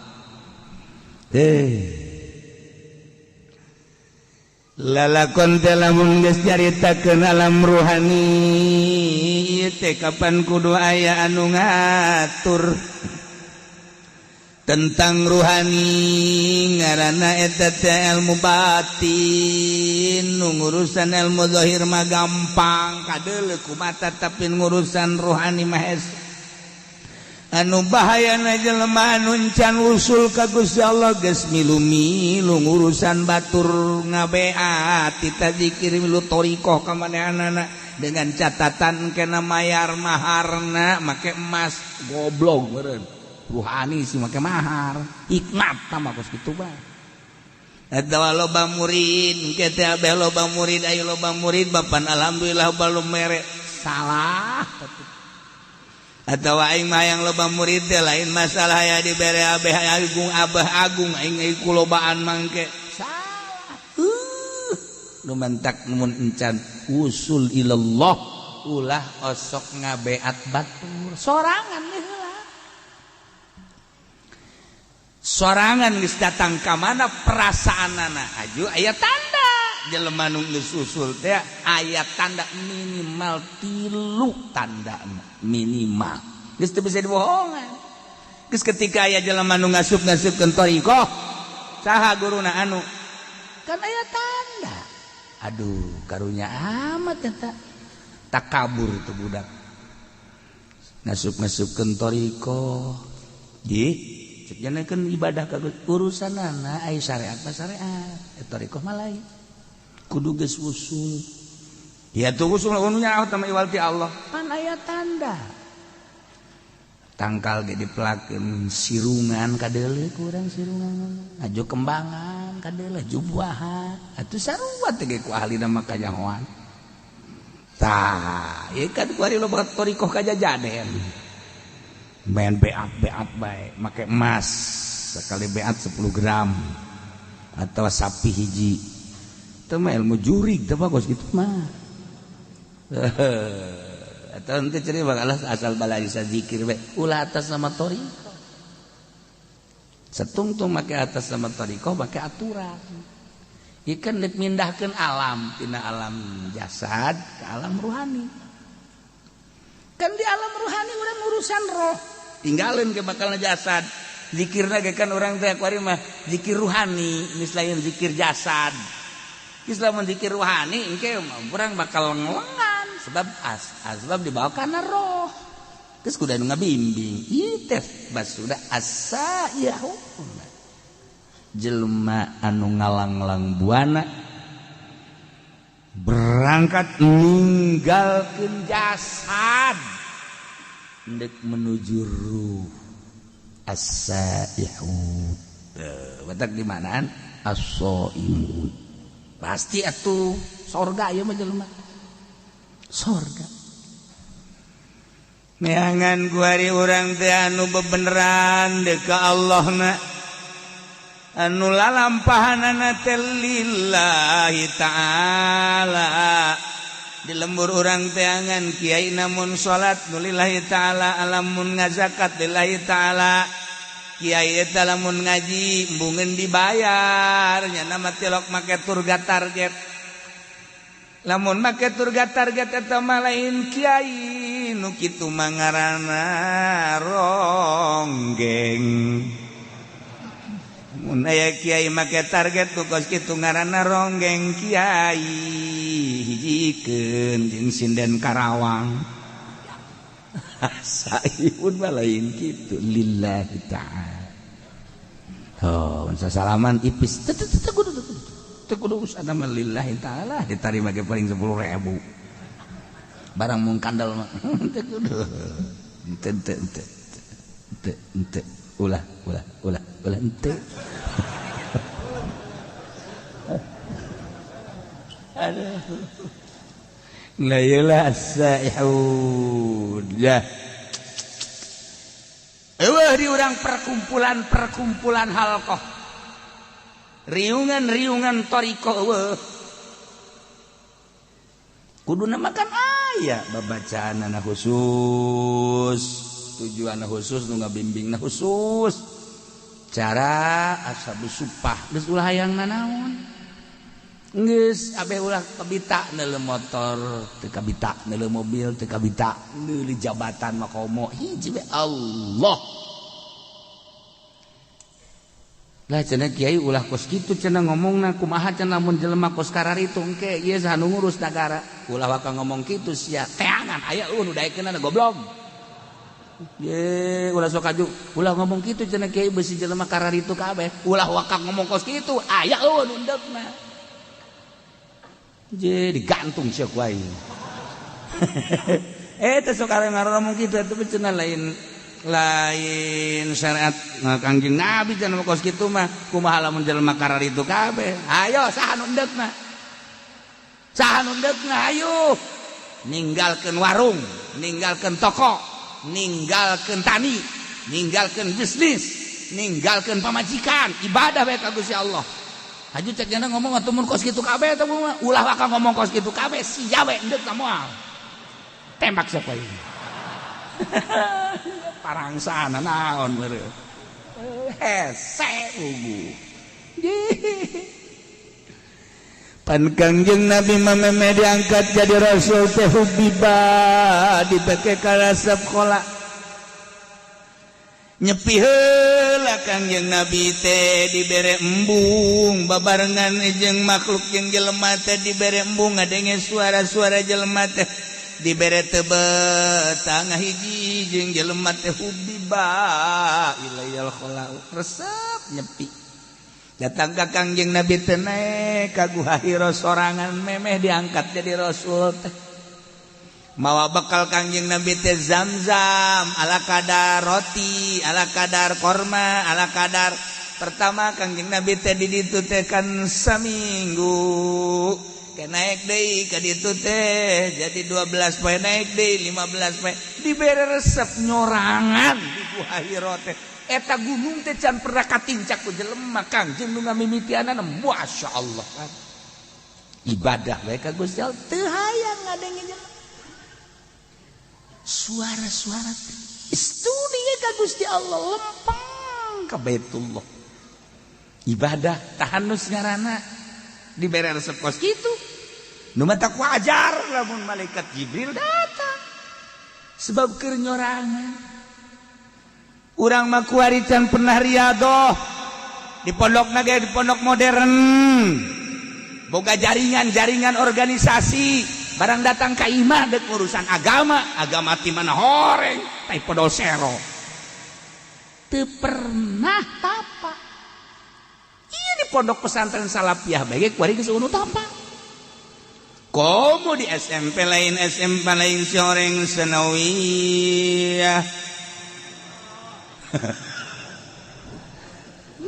[SPEAKER 1] Lalakon teh lamun geus nyaritakeun alam ruhani ieu teh kapan kudu aya anu ngatur tentang ruhani, ngaranna eta teh ilmu batin. Nu ngurusan ilmu zahir mah gampang kadeuleu ku mata, tapi ngurusan ruhani mah hese. Anu bahayana jelema anu can usul ka Gusti Allah geus milu-milu ngurusan batur, ngabeat tita zikir, milu thoriqoh ka manehanana dengan catatan kena mayar maharna make emas. Goblok meureun ruhani sih make mahar hikmat tambah kos kitu bae. Eta loba murid ke teh, abeh loba murid, ayo loba murid bapan, alhamdulillah balum mere salah. Atau aing mah yang loba murid teh lain masalah ya dibere abeh agung, abah agung aing ku lobaan mangke salah. Nu mantak mun encan usul ilallah ulah osok ngabeat batur sorangan heula. Sorangan geus datang ka mana perasaanana, aju aya tanda jelema nu geus usul teh, aya tanda minimal tilu tanda minimal, geus teu bisa dibohongan. Geus ketika aya jelema nu ngasup-ngasupkeun thoriqoh, saha guruna, anu kan aya tanda. Aduh, karunya amat eta takabur tuh budak ngasup-ngasupkeun thoriqoh. Jih cek kan ibadah ka urusanana, aya syariat mah syariat, thoriqoh mah lain, kudu geus usul. Ya tuh usul anu nyaho teh iwal ti Allah pan aya tanda tangkal ge dipelakeun sirungan kadeuleu kurang sirungan, aju kembangan kadeuleu jubuahan atuh sarua teh ge ku ahlina mah kanyahoan. Tah ieu kan kuari loba thoriqoh kajajaden main beat beat bae make emas sekali beat 10 gram atau sapi hiji. Itu mah ilmu jurig teh bagus gitu mah. Atau nanti cerita bakal asal balai zikir bae, ulah atas nama thoriqoh. Setungtung make atas nama thoriqoh make aturan ikan dek mindahkeun alam tina alam jasad ke alam ruhani. Kan di alam ruhani urang urusan roh, tinggalin ke bakal jasad. Zikirna ge kan urang teh kuari mah zikir ruhani geus lain zikir jasad. Geus lamun zikir ruhani engke urang bakal ngelengan sebab asbab dibawa kana roh. Terus kudu anu ngabimbing ieu teh bas sudah asa yahu jelema anu ngalanglang buana berangkat ninggalkeun jasad ndek menuju ruh, as-saihun. Batak di manaan as-saimun pasti atuh sorga ieu mah jelema sorga. Neangan kuari urang teh anu bebeneran deuk ka Allah na anu lalampahanana teh lillahi ta'ala. Di lembur urang teangan kiai namun salat nu lillahi ta'ala, alamun ngazakat lillahi ta'ala. Kiai eta lamun ngaji embungeun dibayar nya nama tilok make turga target. Lamun make turga target eta mah lain kiai nu kitu mah ngaranna ronggeng. Mun aya kiai make target tuh kos kitu ngaranna ronggeng kiai, hijikeun jeung sinden Karawang. Saihun mah lain kitu, lillahi ta'ala. Oh, salaman ipis teu teu kudu teu kudu urusan mah lillahi ta'ala ditarima ge paling 10.000 barang mung kandel mah teu kudu teu teu teu teu teu ulah ulah ulah ulah henteu. Aduh. La ilah as-saihun. Ya. Eueuh di urang perkumpulan-perkumpulan halqah. Riungan-riungan thoriqoh eueuh. Kuduna makan aya babacaanana khusus, tujuanna khusus, nu ngabimbingna khusus. Cara ashabus supah geus ulah hayang nanaon. Geus abeh ulah kabita neuleuh motor, teu kabita neuleuh mobil, teu kabita neuleuh jabatan mah komo hiji we Allah. Lah cenah kiai ulah kos kitu cenah ngomongna kumaha cenah mun jelema kos kararitu engke ieu saha nu ngurus nagara. Ulah waka ngomong kitu sia teangan aya eueuh nu daekeunana goblok. Ye ulah sok aju ulah ngomong kitu cenah kiai beusi jelema kararitu kabeh. Ulah waka ngomong kos kitu aya eueuh nu endekna. Je digantung sia ku aing. Teh sok ngomong kitu atuh cenah lain lain syariat Kangjeng Nabi cenah kos kitu mah kumaha lamun jelema kararitu kabeh. Ayo saha nu endekna? Saha nu endekna ayo. Ninggalkeun warung, ninggalkeun toko, ninggalkeun tani, ninggalkeun bisnis, ninggalkeun pamajikan, ibadah bae ka Gusti Allah. Haju cek jana ngomong atuh mun kos kitu kabeh teh ulah waka ngomong kos kitu kabeh sia we endek ka moal. Tembak siapa ini? Parangsana naon meureun. Hese ugu.
[SPEAKER 2] Pan Kangjeng Nabi mah diangkat jadi rasul teh hubiba dibeke karasep khola. Nyepi heula Kangjeng Nabi teh dibere embung babarengan jeung makhluk jeung jelema teh dibere embung ngadenge suara-suara jelema teh dibere tebet tangah hiji jeung jelema teh hubiba ilayal khola resep nyepi datang ka Kangjeng Nabi teh naek ka Guha Hira sorangan memeh diangkat jadi rasul teh mawa bekal Kangjeng Nabi teh zam-zam ala kadar roti ala kadar korma ala kadar pertama Kangjeng Nabi teh di ditu teh kan saminggu ke naik deui ka ditu teh jadi 12 poe naik deui 15 poe dibere resep nyorangan di Guha Hira teh eta gunung teh can pernah katincak ku jelema Kangjeng nu ngamimitianana masyaallah kan ibadah bae ka Gusti Allah teu hayang ngadenge jelema suara-suara studi ka Gusti Allah lempeng ka Baitullah ibadah tahanus ngaranna dibere resep kos kitu nu matak wajar lamun malaikat Jibril datang sebab keur nyorangan urang mah kuari can pernah riadoh di pondok ge di pondok modern boga jaringan-jaringan organisasi barang datang ka imah dek urusan agama agama ti mana horeng tai podol sero teu pernah tapa ieu di pondok pesantren salafiyah bae kuari geus eueuh tapa
[SPEAKER 1] komo di SMP lain SMP lain si horeng sanawiyah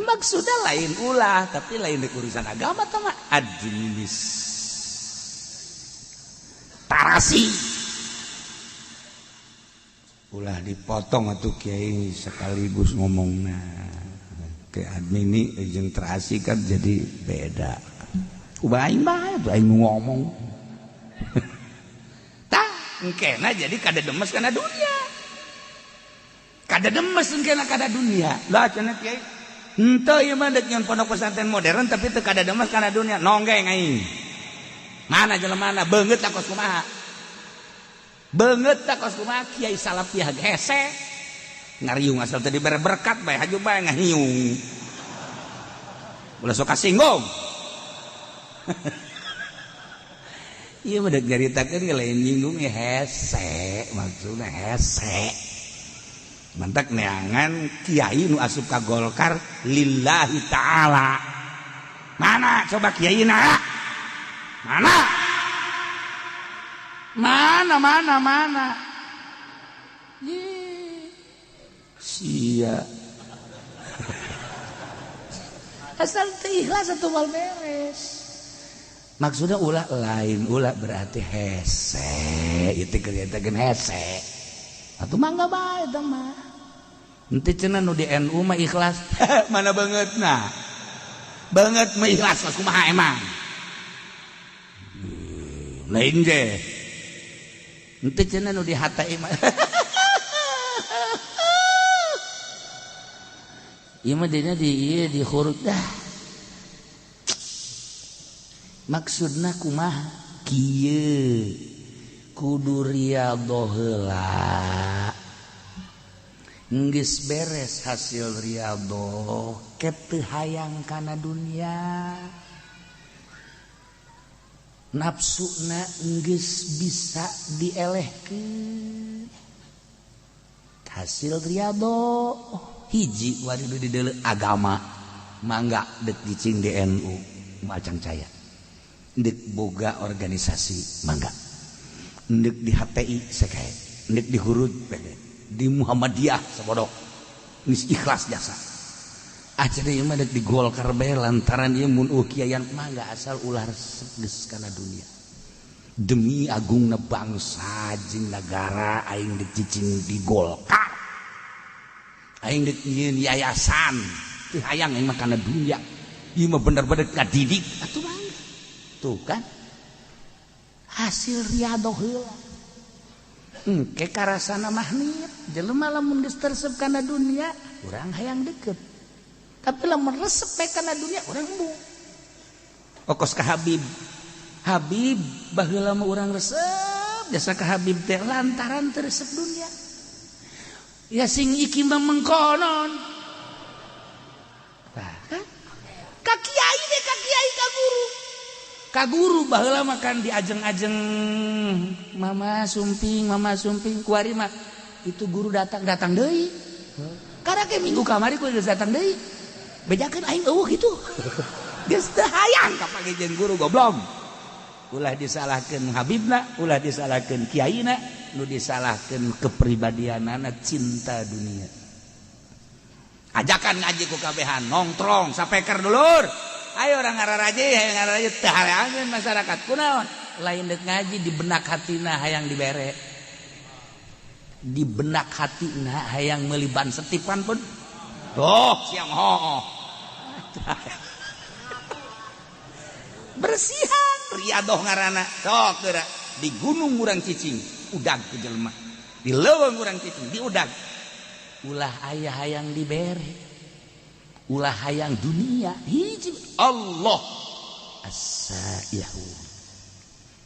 [SPEAKER 1] maksudnya lain ulah tapi lain dek urusan agama tama administrasi ulah dipotong atuh kiai sekaligus ngomongna ke admini jeung terasi kan jadi beda ubah aing bae tuh aing ngomong tah engkena jadi kada demes kana dunia kada demes engkena kada dunia lah cenah kiai henteu ieu mah deuk nyeun pondok pesantren modern tapi teu kada demes kana dunia nonggeng aing mana jelema beungeut kos kumaha beungeut kos kumaha kiai salafiyah hese ngariung asal tadi dibere berkat bae haju bae ngahiung ulah sok kasinggung ieu mah deuk nyaritakeun lain nyinggung hese maksudna hese mantak neangan kiai nu asup ka Golkar lillahi ta'ala mana coba kiai na mana mana mana mana sia asal teu ikhlas atuh moal beres maksudnya ulah lain ulah berarti hese itu kelihatan hese atuh mangga bae teh mah henteu cenah nu di NU mah ikhlas mana bangetna banget mah ikhlas kumaha emang lain ge henteu cenah nu di HTI mah ieu mah dina di ieu di khurud dah. Maksudna kumaha? Kieu kudu riyadhoh heula. Geus beres hasil riyadhoh, ke teu hayang kana dunia. Nafsuna geus bisa dielehkeun. Hasil riyadhoh hiji wari di deuleu agama, mangga dek cicing di NU macang caya. Dek boga organisasi mangga. Dek di HTI sekae, dek di Hurud pede, di Muhammadiyah sabodok. Geus ikhlas jasa. Acara ieu mah dek di Golkar bae lantaran ieu mun kiaian mangga asal ulah resep geus kana dunia. Demi agungna bangsa jeung nagara aing dek cicing di Golkar. Aing dek nyieun yayasan. Teu hayang aing mah kana dunia. Ieu mah bener-bener ngadidik atuh mangga. Tuh kan. Hasil riyadhoh heula. Engke karasana mahnit jelema lamun geus teresep kana dunia urang hayang deket. Tapi lamun resep bae kana dunia urang embung. Okos ka Habib. Habib baheula mah urang resep jasa ka Habib teh lantaran teu resep dunia. Ya sing iki mah mengkonon. Tah kan? Ka kiai deh, ka kiai, ka guru. Ka guru baheula mah kan diajeng-ajeng mama sumping kuari mah itu guru datang deui. Karena ke minggu kamari ku geus datang deui. Bejakeun aing eueuh kitu. Geus teu hayang kapanggih jeung guru goblok. Ulah disalahkeun Habibna, ulah disalahkeun kiaina, nu disalahkeun kepribadianana cinta dunia. Ajakan ngaji ku kabehan nongtrong sapeker dulur. Ayo orang ngararaje, ayo ngararaje teu hareangeun masyarakat kunaon? Lain dek ngaji di benak hatina hayang dibere. Di benak hatina hayang meuli ban setipan pun. Tuh, siang hooh. Bersihan riadoh ngaranna. Sok geura di gunung urang cicing, udag ku jelema. Di leuweung urang cicing, diudag. Ulah aya hayang dibere. Ulah hayang dunia hiji Allah as-saihu.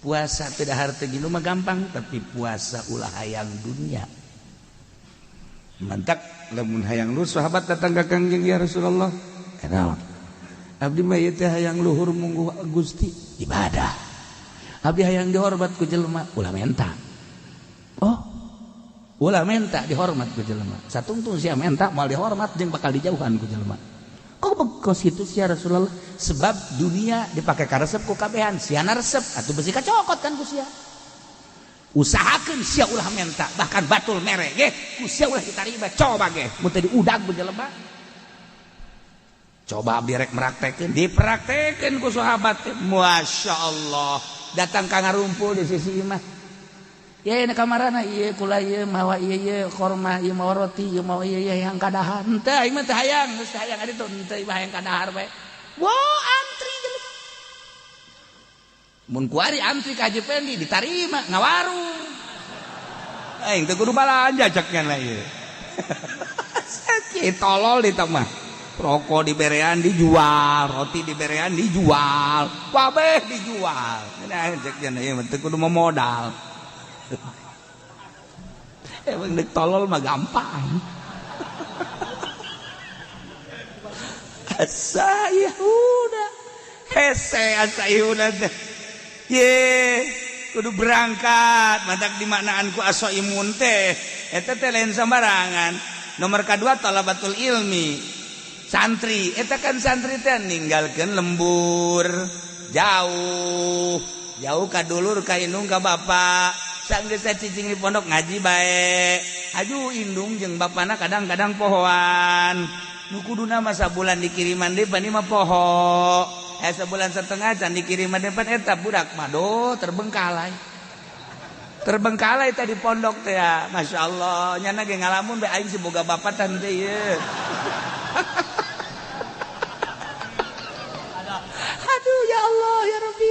[SPEAKER 1] Puasa tidak harta gini mah gampang, tapi puasa ulah hayang dunia. Mantak lamun hayang luhur sahabat datang ka Kangjeng, ya Rasulullah. Naon? Abdi mah ieu teh hayang luhur mungguh Gusti ibadah. Abdi hayang dihormat ku jelema ulah menta. Oh, ulah menta dihormat ku jelema. Satungtung sia menta moal dihormat jeung bakal dijauhan ku jelema. Kok bekos kitu sia Rasulullah? Sebab dunia dipake karesep ku kabehan, siana resep atuh besi kacokot kan ku sia. Usahakeun sia ulah menta, bahkan batul mere ge ku sia ulah ditarima. Coba ge mun teu diudag ku jelema. Coba abdi rek meraktekeun, dipraktekeun ku sahabat teh. Masya Allah, datang ka ngarumpul di sisi imah. Ya ini kamarana ieu kula ieu mawa ieu ieu korma ieu mawa roti ieu mawa ieu ieu yang kadahar. Henteu aing mah teu hayang, geus teu hayang adi tuh henteu ieu hayang kadahar bae. Wah, antri jelema. Mun kuari antri ka Haji Pendi ditarima ngawarung. Aing teu kudu balanja cek nya ieu. Sakit tolol di mah. Rokok diberean dijual, roti diberean dijual, kabeh dijual. Nah, cek nya ieu mah teu kudu modal. Emang dek tolol mah gampang. Asayuna hese asayuna teh. Ye, kudu berangkat. Matak dimaknaan ku asoimun teh. Eta teh lain sembarangan. Nomor kedua talabatul ilmi. Santri, eta kan santri teh ninggalkeun lembur jauh. Jauh ka dulur ka indung ka bapak. Sanggeus cicing di pondok ngaji bae. Aju indung jeung bapana kadang-kadang pohoan. Nu kuduna mah sabulan dikiriman deui pan mah poho. Sebulan setengah can dikiriman deui pan eta budak mah do terbengkalai. Terbengkalai tadi pondok teh ya. Masya Allah, nyana ge ngalamun bae aing si boga bapak tan teh ieu. Aduh ya Allah ya Rabbi.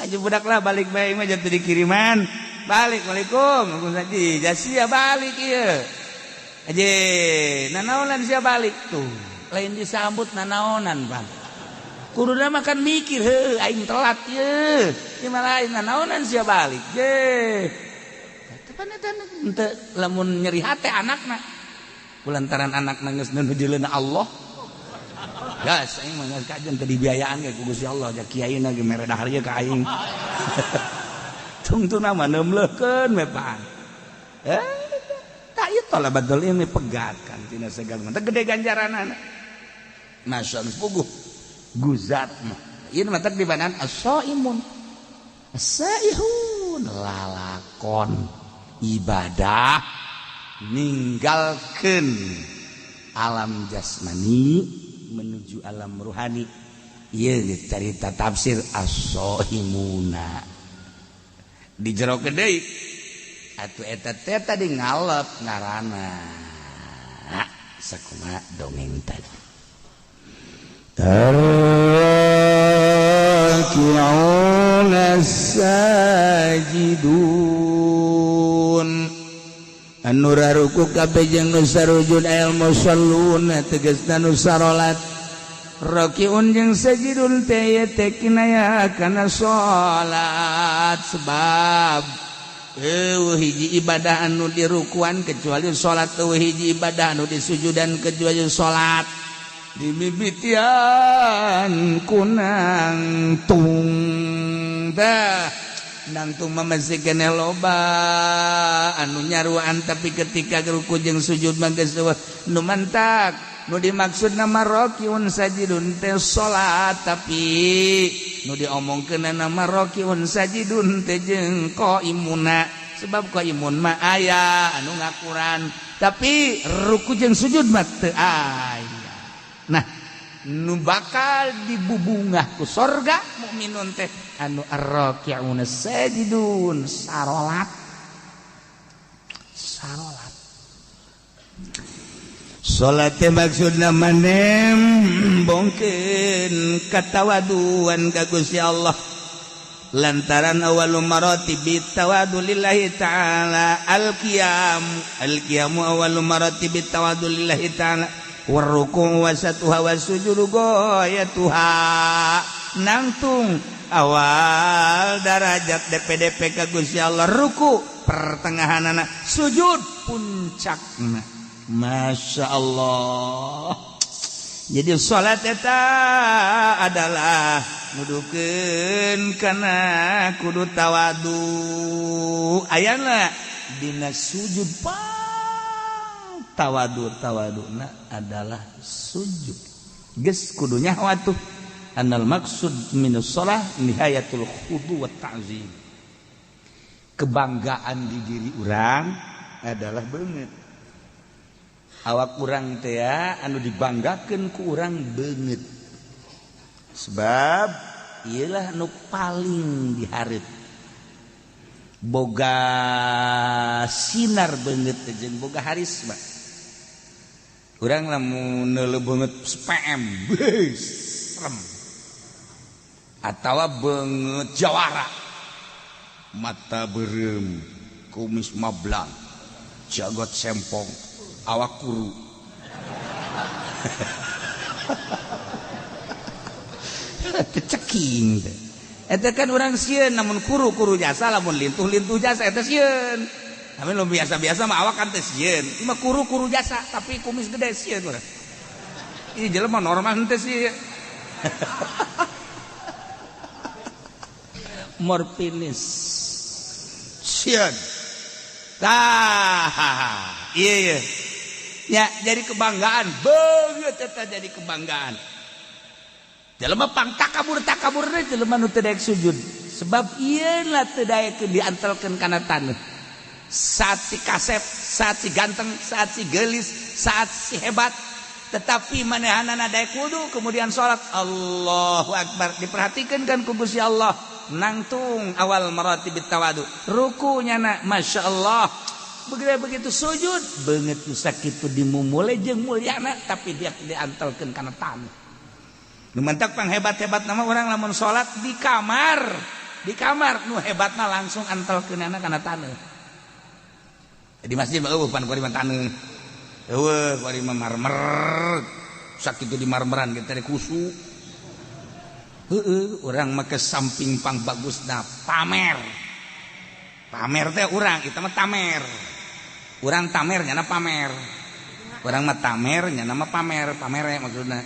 [SPEAKER 1] Aju budak lah balik bae mah jatuh dikiriman. Balik, waalaikum. Haji, jasia balik ieu. Haji, nanaonan sia balik tuh. Lain disambut nanaonan, Bang. Kuduna mah kan mikir heuh aing telat ye. Ieu mah lain naonan sia balik ye. Tepan eta henteu lamun nyeri hate anakna. Kulantaran anakna geus nuju Allah. Gas aing mah geus kajen teu dibiayaan ge ku Gusti Allah ja kiaina ge mere dahar ye ka aing. Tungtuna mah neumleukeun we pan. Tak ieu talabatul ilmi pegat kan tina segala mah gede ganjaranana. Masya Allah puguh guzat mah. Ieu mah teh dibanan as-saimun. As-saihun lalakon ibadah ninggalkeun alam jasmani menuju alam ruhani. Ieu carita tafsir as-saimuna. Di jero deui atuh eta teh tadi ngalep ngaranna sakumaha dongeng tadi.
[SPEAKER 2] Arraki'un as-sajidun anu raruku kabeh jeung nu sarujud al musallun tegasna nu sarolat.
[SPEAKER 1] Rakiun jeung sajidun teh teh kinaya kana salat sebab eueuh hiji ibadah anu dirukuan kecuali salat, eueuh hiji ibadah anu disujudan kecuali salat. Dimimitian kunang tung dah nangtung mah masih keneh loba anu nyaruan, tapi ketika ruku jeung sujud mah geus eueuh nu mantak. Nu dimaksud nama rokiun sajidun teh salat, tapi nu diomongkeun nama rokiun sajidun teh jeung qaimuna, sebab qaimun mah aya anu ngakuran tapi ruku jeung sujud mah teu aya. Nah nu bakal dibubungah ku sorga mukminun teh anu arraki'un sajidun sarolat sarolat.
[SPEAKER 2] Salat teh maksudna manembongkeun katawaduan ka Gusti Allah lantaran awwalu maratibi tawadu lillahi ta'ala al-qiyam al-qiyamu awwalu maratibi tawadu lillahi ta'ala warruku wasatuha wasujudu goyatuha.
[SPEAKER 1] Nangtung awal darajat DPDP ka Gusti Allah ruku pertengahanana, sujud puncakna. Masya Allah. Jadi salat eta adalah nudukeun kana kudu tawadu. Ayana dina sujud pang tawadu, tawaduna adalah sujud. Geus kudu nyaho atuh anal maksud minus shalah nihayatul khudu wa ta'zim. Kebanggaan di diri urang adalah beungeut. Awak urang teh anu dibanggakeun ku urang beungeut. Sebab ieulah nu paling dihareup. Boga sinar beungeut teh jeung boga harisma. Urang lamun neuleuh beungeut PM, beuh, serem. Atawa beungeut jawara. Mata beureum, kumis mablang, jagot sempong, awak kuru. Teceking teh. Eta kan urang sieun namun kuru-kuru jasa lamun lintuh-lintuh jasa eta sieun. Tapi lu biasa-biasa mah awak kan teh sieun. Ieu mah kuru-kuru jasa tapi kumis gede sieun urang. Ini jelema normal henteu sih. Morfinis. Sieun. Tah, iya iya. Ya, jadi kebanggaan, beungeut eta jadi kebanggaan. Jelema pang takabur takaburna jelema nu teu daek sujud. Sebab ieu lah teu daekeun diantelkeun kana taneuh. Saat si kasep, saat si ganteng, saat si geulis, saat si hebat, tetapi manehanana daek wudu kemudian salat Allahu Akbar diperhatikeun kan ku Gusti Allah. Nangtung awal maratibit tawadu. Rukunya na Masya Allah. Begitu sujud beungeut nu sakitu dimumule jeung mulyana tapi dia diantelkeun kana taneuh. Nu mantak pang hebat-hebat nama orang lamun salat di kamar nu hebatna langsung antelkeunana kana taneuh. Di masjid mah eueuh pan kuari mah taneuh. Eueuh kuari mah marmer. Sakitu di marmeran kita teh kusu. Heeh, urang make samping pang bagusna pamer. Pamer teh urang, itu mah tamer. Urang tamer nyana pamer. Urang mah tamer nyana mah pamer, pamere maksudna.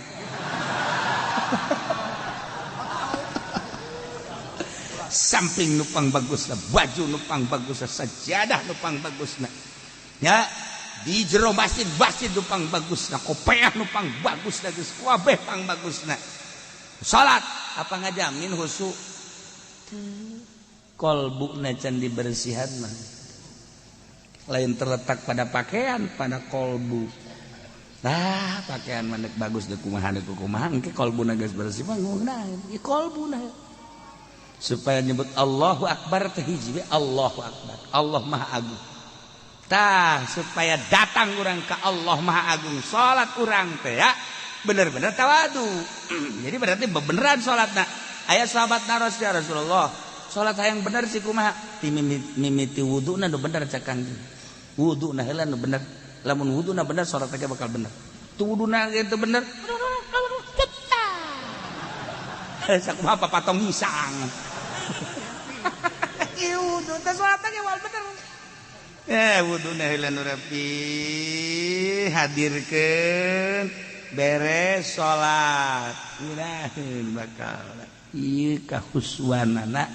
[SPEAKER 1] Samping nu pang bagusna, baju nu pang bagusna, sajadah nu pang bagusna. Ya, di jero masjid masjid nu pang bagusna, kopeah nu pang bagusna, geus kabeh pang bagusna. Salat apa ngajamin khusyuk? Kolbuna can dibersihan mah. Lain terletak pada pakaian, pada kolbu. Nah, pakaian mah deuk bagus deuk kumaha deuk kumaha, engke kolbuna geus bersih mah ngeunaheun. Ieu kolbuna. Supaya nyebut Allahu Akbar teh hiji we Allahu Akbar. Allah Maha Agung. Tah, supaya datang urang ka Allah Maha Agung, salat urang teh ya bener-bener tawadu. Jadi berarti bebeneran salatna. Aya sahabat naros ya Rasulullah, salat hayang bener sih kumaha? Ti mimiti wuduna nu bener cak Kangjeng. Wuduna heula nu bener. Lamun wuduna bener salat teh bakal bener. Tu wuduna kitu bener. Sakumaha papatong hisang. Ieu wudu teh salat teh wal bener. Wuduna heula nu rapi hadirkeun beres salat. Ngeunaheun bakal ieu kahuswanana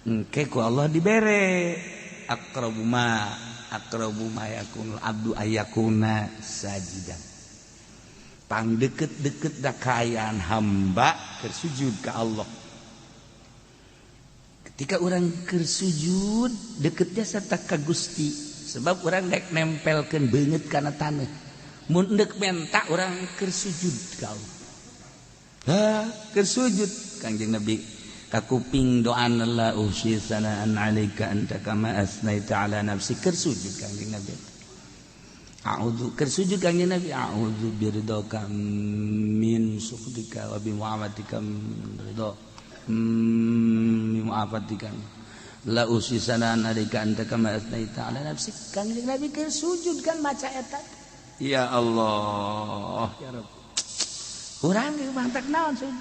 [SPEAKER 1] engke ku Allah dibere aqrabu ma yakunul abdu ayakuna sajidan. Pang deket-deket da kaayaan hamba keur sujud ka Allah. Ketika orang keur sujud deketnya serta ka Gusti, sebab orang dek nempelkeun beungeut kana taneuh. Mun deuk menta urang keur sujud ka Allah. Ha, keur sujud Kangjeng Nabi kakuping doana la uhsi sanaan alaika anta kama asnaita ala nafsi, keur sujud Kangjeng Nabi. A'udzu keur sujud Kangjeng Nabi, a'udzu biridhaka min sukhtika wa bi mu'afatika min ridha min mu'afatika la uhsi sanaan alaika anta kama asnaita ala nafsi. Kangjeng Nabi keur sujud kan maca eta. Ya Allah, ya Rabb. Urang ge mantak naon sujud.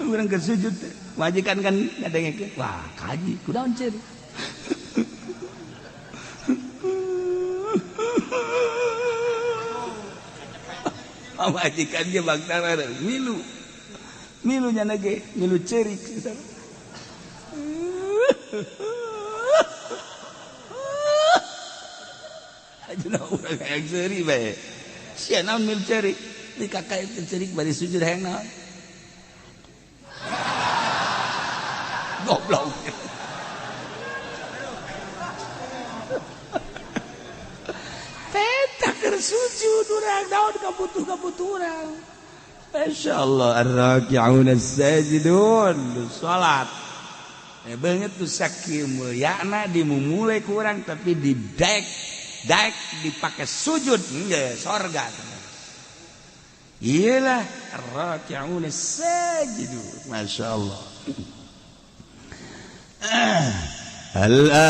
[SPEAKER 1] Urang keur sujud majikan kan ngadengekeun, wah kaji kunaon ceurik. Pamajikan ge bangtara milu. Milu nya ge, milu ceurik. Ajuna urang hayang ceurik bae. Sia naon milu ceurik? Di kakak itu ceurik bari sujud hayang naon? Goblok. Peta keur sujud urang naon kabutuh-kabutuh urang. Masyaallah ar-raki'un as-sajidun salat. Beungeut tuh sakieu mulyana dimumule ku urang tapi didek daek dipake sujud nge sorga. Iyalah ar-raki'un as-sajidun. Masyaallah. Al-amiruna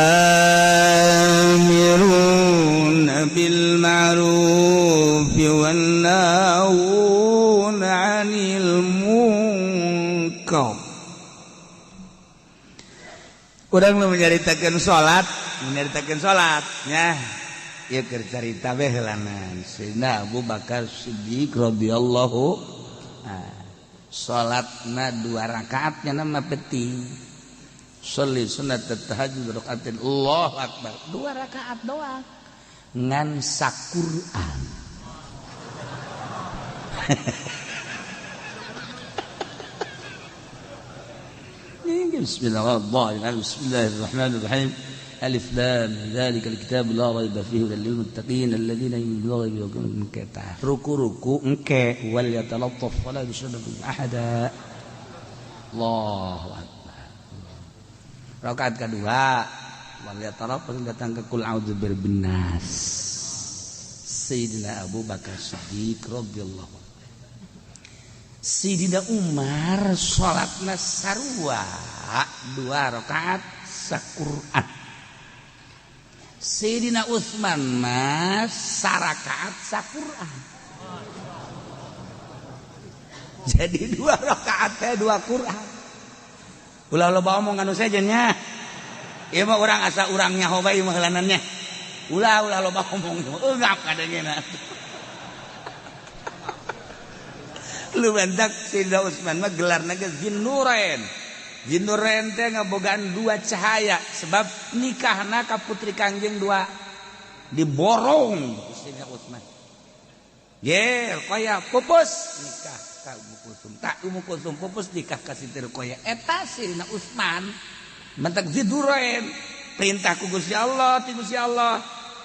[SPEAKER 1] bil ma'ruf wan nahuna 'anil munkar. Urang nu menyaritakeun salat, menyaritakeun salat nya. Ieu keur carita we heulanan. Sayyidina Abu Bakar Siddiq radhiyallahu salatna 2 rakaat nya mah penting. Sholli sunat tahajud rakaatin Allahu akbar. 2 rakaat doang. Ngan saquran. Bismillahirrahmanirrahim. Bismillahirrahmanirrahim. Alif lam dzalikal kitab la raiba fihi hudal lil muttaqin alladzina yu'minuna bil ghaibi wa yuqimuna ruku-ruku engke wal yatalattaf wala yushriku ahada. Allahu akbar. Rakaat kedua wal yatalattaf datang ke kul a'udzu birabbin nas. Sayyidina Abu Bakar Siddiq radhiyallahu anhu. Sayyidina Umar salatna sarua 2 rakaat saquran. Sayyidina Utsman mah sarakaat saquran. Jadi 2 rakaat teh 2 Quran. Ulah loba omong anu sejennya. Ieu mah urang asa urang nyaho bae mah heulanannya. Ulah ulah loba omong eungap kadengena. Lu bantak Sayyidina Utsman mah gelarna ge Zinnurain. Zinnurain teh ngabogaan 2 cahaya sebab nikahna ka putri Kangjeng 2 diborong Sayyidina Utsman. Ye, Ruqayyah pupus nikah ka Ummu Kulsum. Tak Ummu Kulsum pupus nikah ka Siti Ruqayyah. Eta Sayyidina Utsman mentak Zinnurain perintah ku Gusti Allah, ti Gusti Allah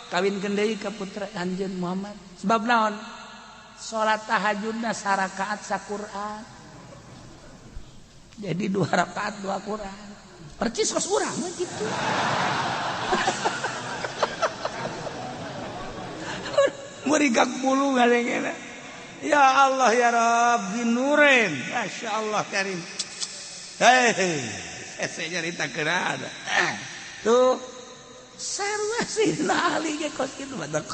[SPEAKER 1] kawinkeun deui ka putra anjeun Muhammad. Sebab naon? Salat tahajudna sarakaat saquran. Jadi 2 rakaat 2 Quran. Percis kos urang mah kitu. Murigak bulu ngadengena. Ya Allah ya Rabbi nurin. Masya Allah karim. Hei, saya nyarita kerana. Tuh, sarua Sayyidina Ali ge kos kitu badak.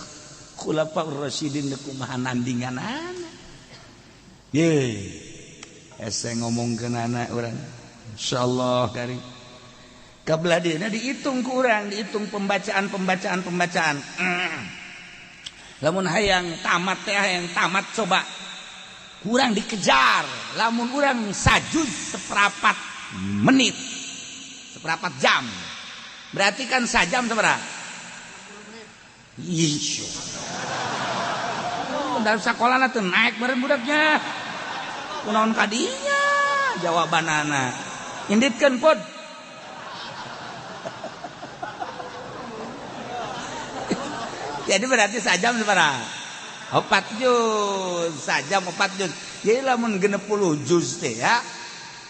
[SPEAKER 1] Khulafaur Rasyidin kumaha nandinganana. Ye. Hese ngomongkeun anak urang. Insyaallah karim. Kabelah dieuna dihitung ku urang, dihitung pembacaan. Lamun hayang tamat teh hayang tamat coba. Kurang dikejar. Lamun urang sajuz seperempat menit. Seperempat jam. Berarti kan sajam sabaraha? Ih. Dalam sekolah tuh naik bareng budaknya. Kunaon kadinya jawabanana. Inditkeun pod. Jadi berarti sajam sabaraha? 4 juz, sajam 4 juz. Jadi lamun 60 juz teh ya.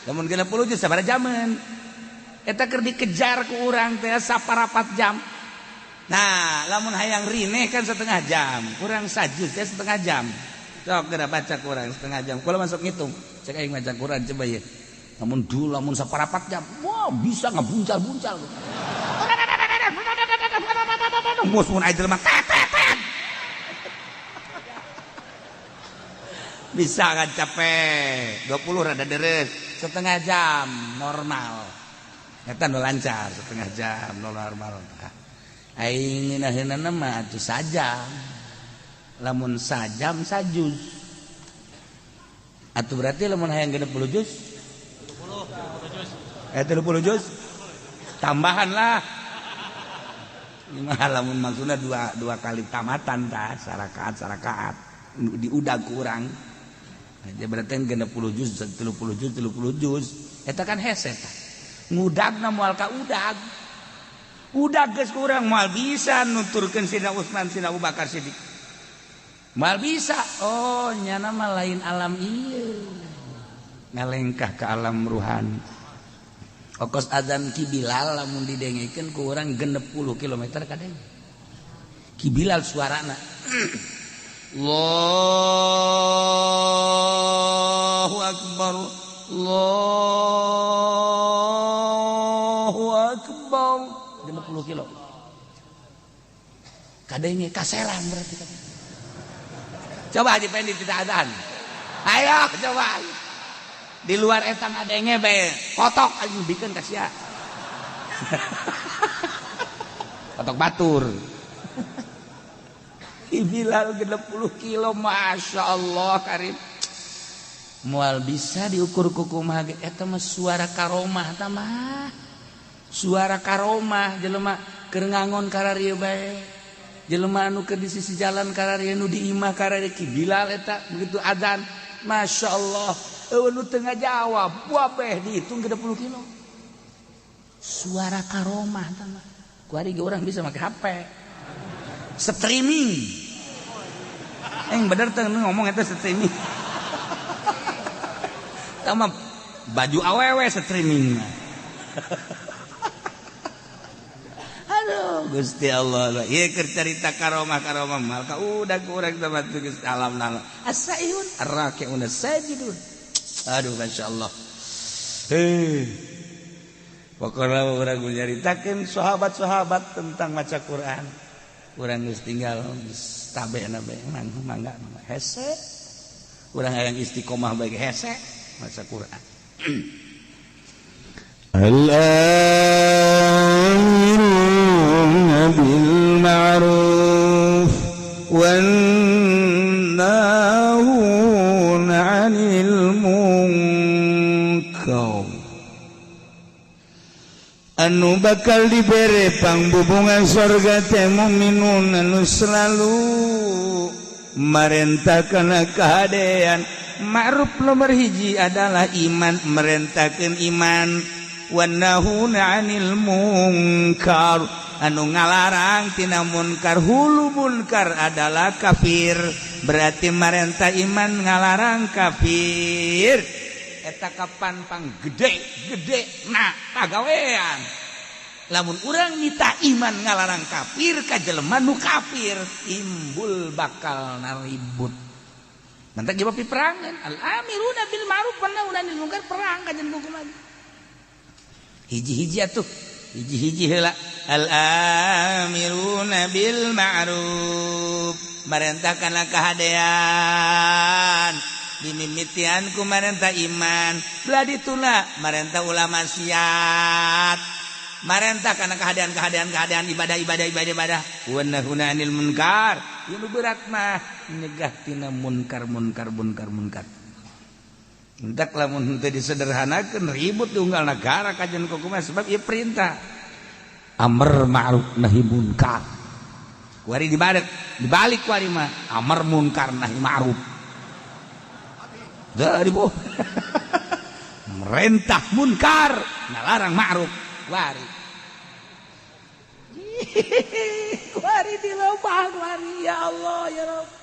[SPEAKER 1] Lamun 60 juz sabaraha jaman? Eta keur dikejar ku urang teh saparapat jam. Nah, lamun hayang rineh kan setengah jam, kurang sajuz teh setengah jam. Sok geura baca kurang setengah jam. Kula masuk ngitung, cek aing maca Quran coba ya. Lamun dulu lamun saparapat jam, wah bisa ngebuncal-buncal. Mus mun aya jelema tet tet tet. Bisa kan capek. 20 rada deres, setengah jam normal. Eta nu lancar setengah jam normal. Aing ngeunaheunana mah atuh sajam. Lamun sajam sajuz. Atuh berarti lamun hayang 60 juz? 30 juz. 30 juz. Tambahan lah. Mah lamun maksudna dua kali tamatan tah sarakaat diudag ku urang. Nah, berarti 60 juz, 30 juz, 30 juz. Eta kan hese tah. Ngudagna moal ka udag. Udah geus kurang moal bisa nuturkeun Sayyidina Utsman Sayyidina Abu Bakar Siddiq. Moal bisa. Oh, nyana mah lain alam ieu. Ngalengkah ke alam ruhani. Okos azan Ki Bilal lamun didengekeun ku urang 60 km kadeng. Ki Bilal suarana. Allahu akbar. Allahu akbar. 60 kilo kadenge kaseran berarti. Coba Haji Pendi tidak azan. Ayo coba di luar etang adenge bae kotok anjing bikeun ka sia. Kotok batur. Bilal 60 kilo Masya Allah karim. Moal bisa diukur ku kumaha ge eta mah suara karomah ta mah. Suara karomah jelema keur ngangon kararieu bae. Jelema anu keur di sisi jalan kararieu nu di imah kararieu Ki Bilal eta begitu azan Masya Allah eueuh nu teu ngajawab wabeh dihitung 60 kilo. Suara karomah tah mah. Ku ari ge urang bisa make HP. Streaming. Eng bener teh ngomong eta streaming. Tah mah baju awewe streaming mah. Aduh Gusti Allah, ieu keur carita karomah-karomah mal ka udah kurang sama Gusti alam nala. As-saihun ar-raki'un as-sajidun. Aduh masyaallah. Hei. Pokona urang nyaritakeun sahabat-sahabat tentang maca Quran. Urang geus tinggal geus tabena bae mangga hese. Urang hayang istiqomah bae hese maca Quran.
[SPEAKER 2] الآمرون بالمعروف والناهون عن المنكر anu bakal dibere pangbubungan sorga teh mukminun anu selalu marentahkan kehadean.
[SPEAKER 1] Ma'ruf nomor hiji adalah iman, merentahkan iman. Wannahuna 'anil munkar, anu ngalarang tina munkar. Hulu munkar adalah kafir, berarti marentah iman, ngalarang kafir. Eta kapan pang gede gede nah pagawean lamun urang nita iman ngalarang kafir ka jelema nu kafir, timbul bakal naribut. Mantak jawab peperangan. Al amiruna bil ma'ruf wan nahuna 'anil munkar, perang kajen hukum hiji-hiji atuh, hiji-hiji heula. Al amiruna bil ma'ruf, marentahkanlah kehadean, dimimitian ku marentah iman. Belah dituna marentah ulama maksiat, marentah karena kehadean, kehadean, kehadean, ibadah, ibadah, ibadah, ibadah. Wan nahuna 'anil munkar, ieu berat mah nyegah tina munkar, munkar, munkar, munkar. Entak lamun teu disederhanakeun ribut tunggal negara kajian kumaha, sebab ieu perintah amar ma'ruf nahi munkar. Kuari dibalik, dibalik kuari mah amar munkar nahi ma'ruf. Dari boh merentah munkar, ngalarang ma'ruf. Wari kuari di lobang kuari, ya Allah ya Rabb.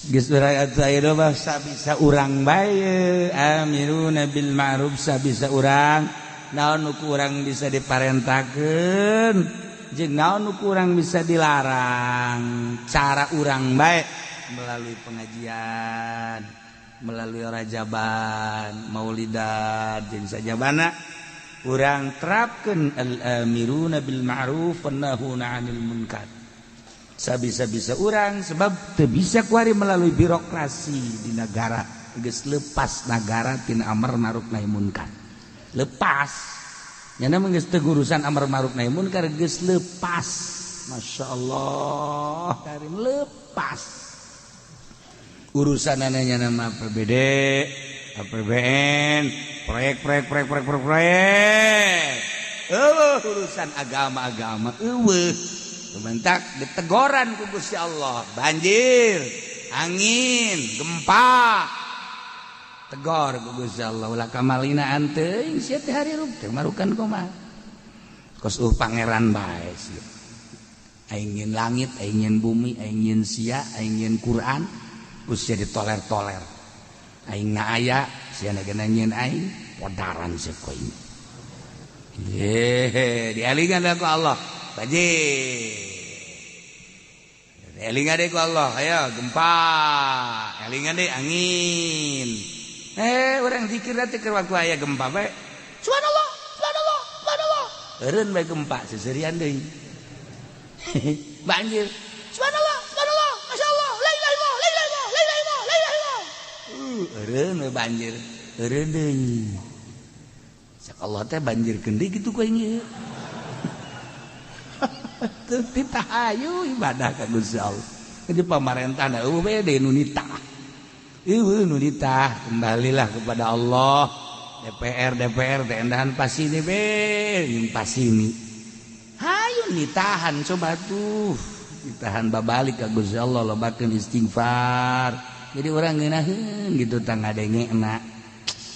[SPEAKER 1] Geus bisa urang bae amiruna bil ma'ruf, bisa urang naon nu kurang bisa diparentakeun jeung naon nu kurang bisa dilarang. Cara urang bae melalui pengajian, melalui rajaban, maulidan, jeung sajabana urang terapkeun al amiruna bil ma'ruf wan nahuna 'anil munkar sabisa-bisa urang, sebab teu bisa kuari melalui birokrasi di negara. Geus lepas negara tina amar ma'ruf nahi munkar, lepas nyana mah, geus teu urusan amar ma'ruf nahi munkar, geus lepas. Masya Allah karim, lepas urusan ananya nama APBD, APBN, proyek, proyek, proyek, proyek, proyek, proyek. Oh, urusan agama-agama eueuh. Bentak ditegoran ku Gusti Allah, banjir, angin, gempa. Tegor ku Gusti Allah, ulah kamalina teuing sia teh harirup teh marukan kumaha. Kos pangeran bae sia. Aing nyieun langit, aing nyieun bumi, aing nyieun sia, aing nyieun Quran, ku sia ditoler-toler. Aing na aya, sia na nyieun aing, podaran sia ku aing. Ye, dialingan ku Allah. Banjir. Elingan deh ku Allah, ayo gempa. Elingan deh angin. Eh, orang zikir nanti ke waktu aya gempa bae. Subhanallah, subhanallah, subhanallah. Eureun bae gempa seserian deui. Banjir. Subhanallah, subhanallah, masyaallah, la ilaha illallah, la ilaha illallah, la ilaha illallah, la ilaha illallah. Eureun we banjir. Eureun deui. Cak Allah teh banjir deui kitu ku aing ieu. Teu ditahayu ibadah ka Gusti Allah. Jadi pamarentah eueuh we deui nu nitah. Eueuh nu nitah, kembalilah kepada Allah. DPR DPR teh endahan pasini be, jeung pasini. Hayu nitahan coba tuh. Ditahan babalik ka Gusti Allah, lobakeun istighfar. Jadi orang ngeunaheun gitu tah ngadengena.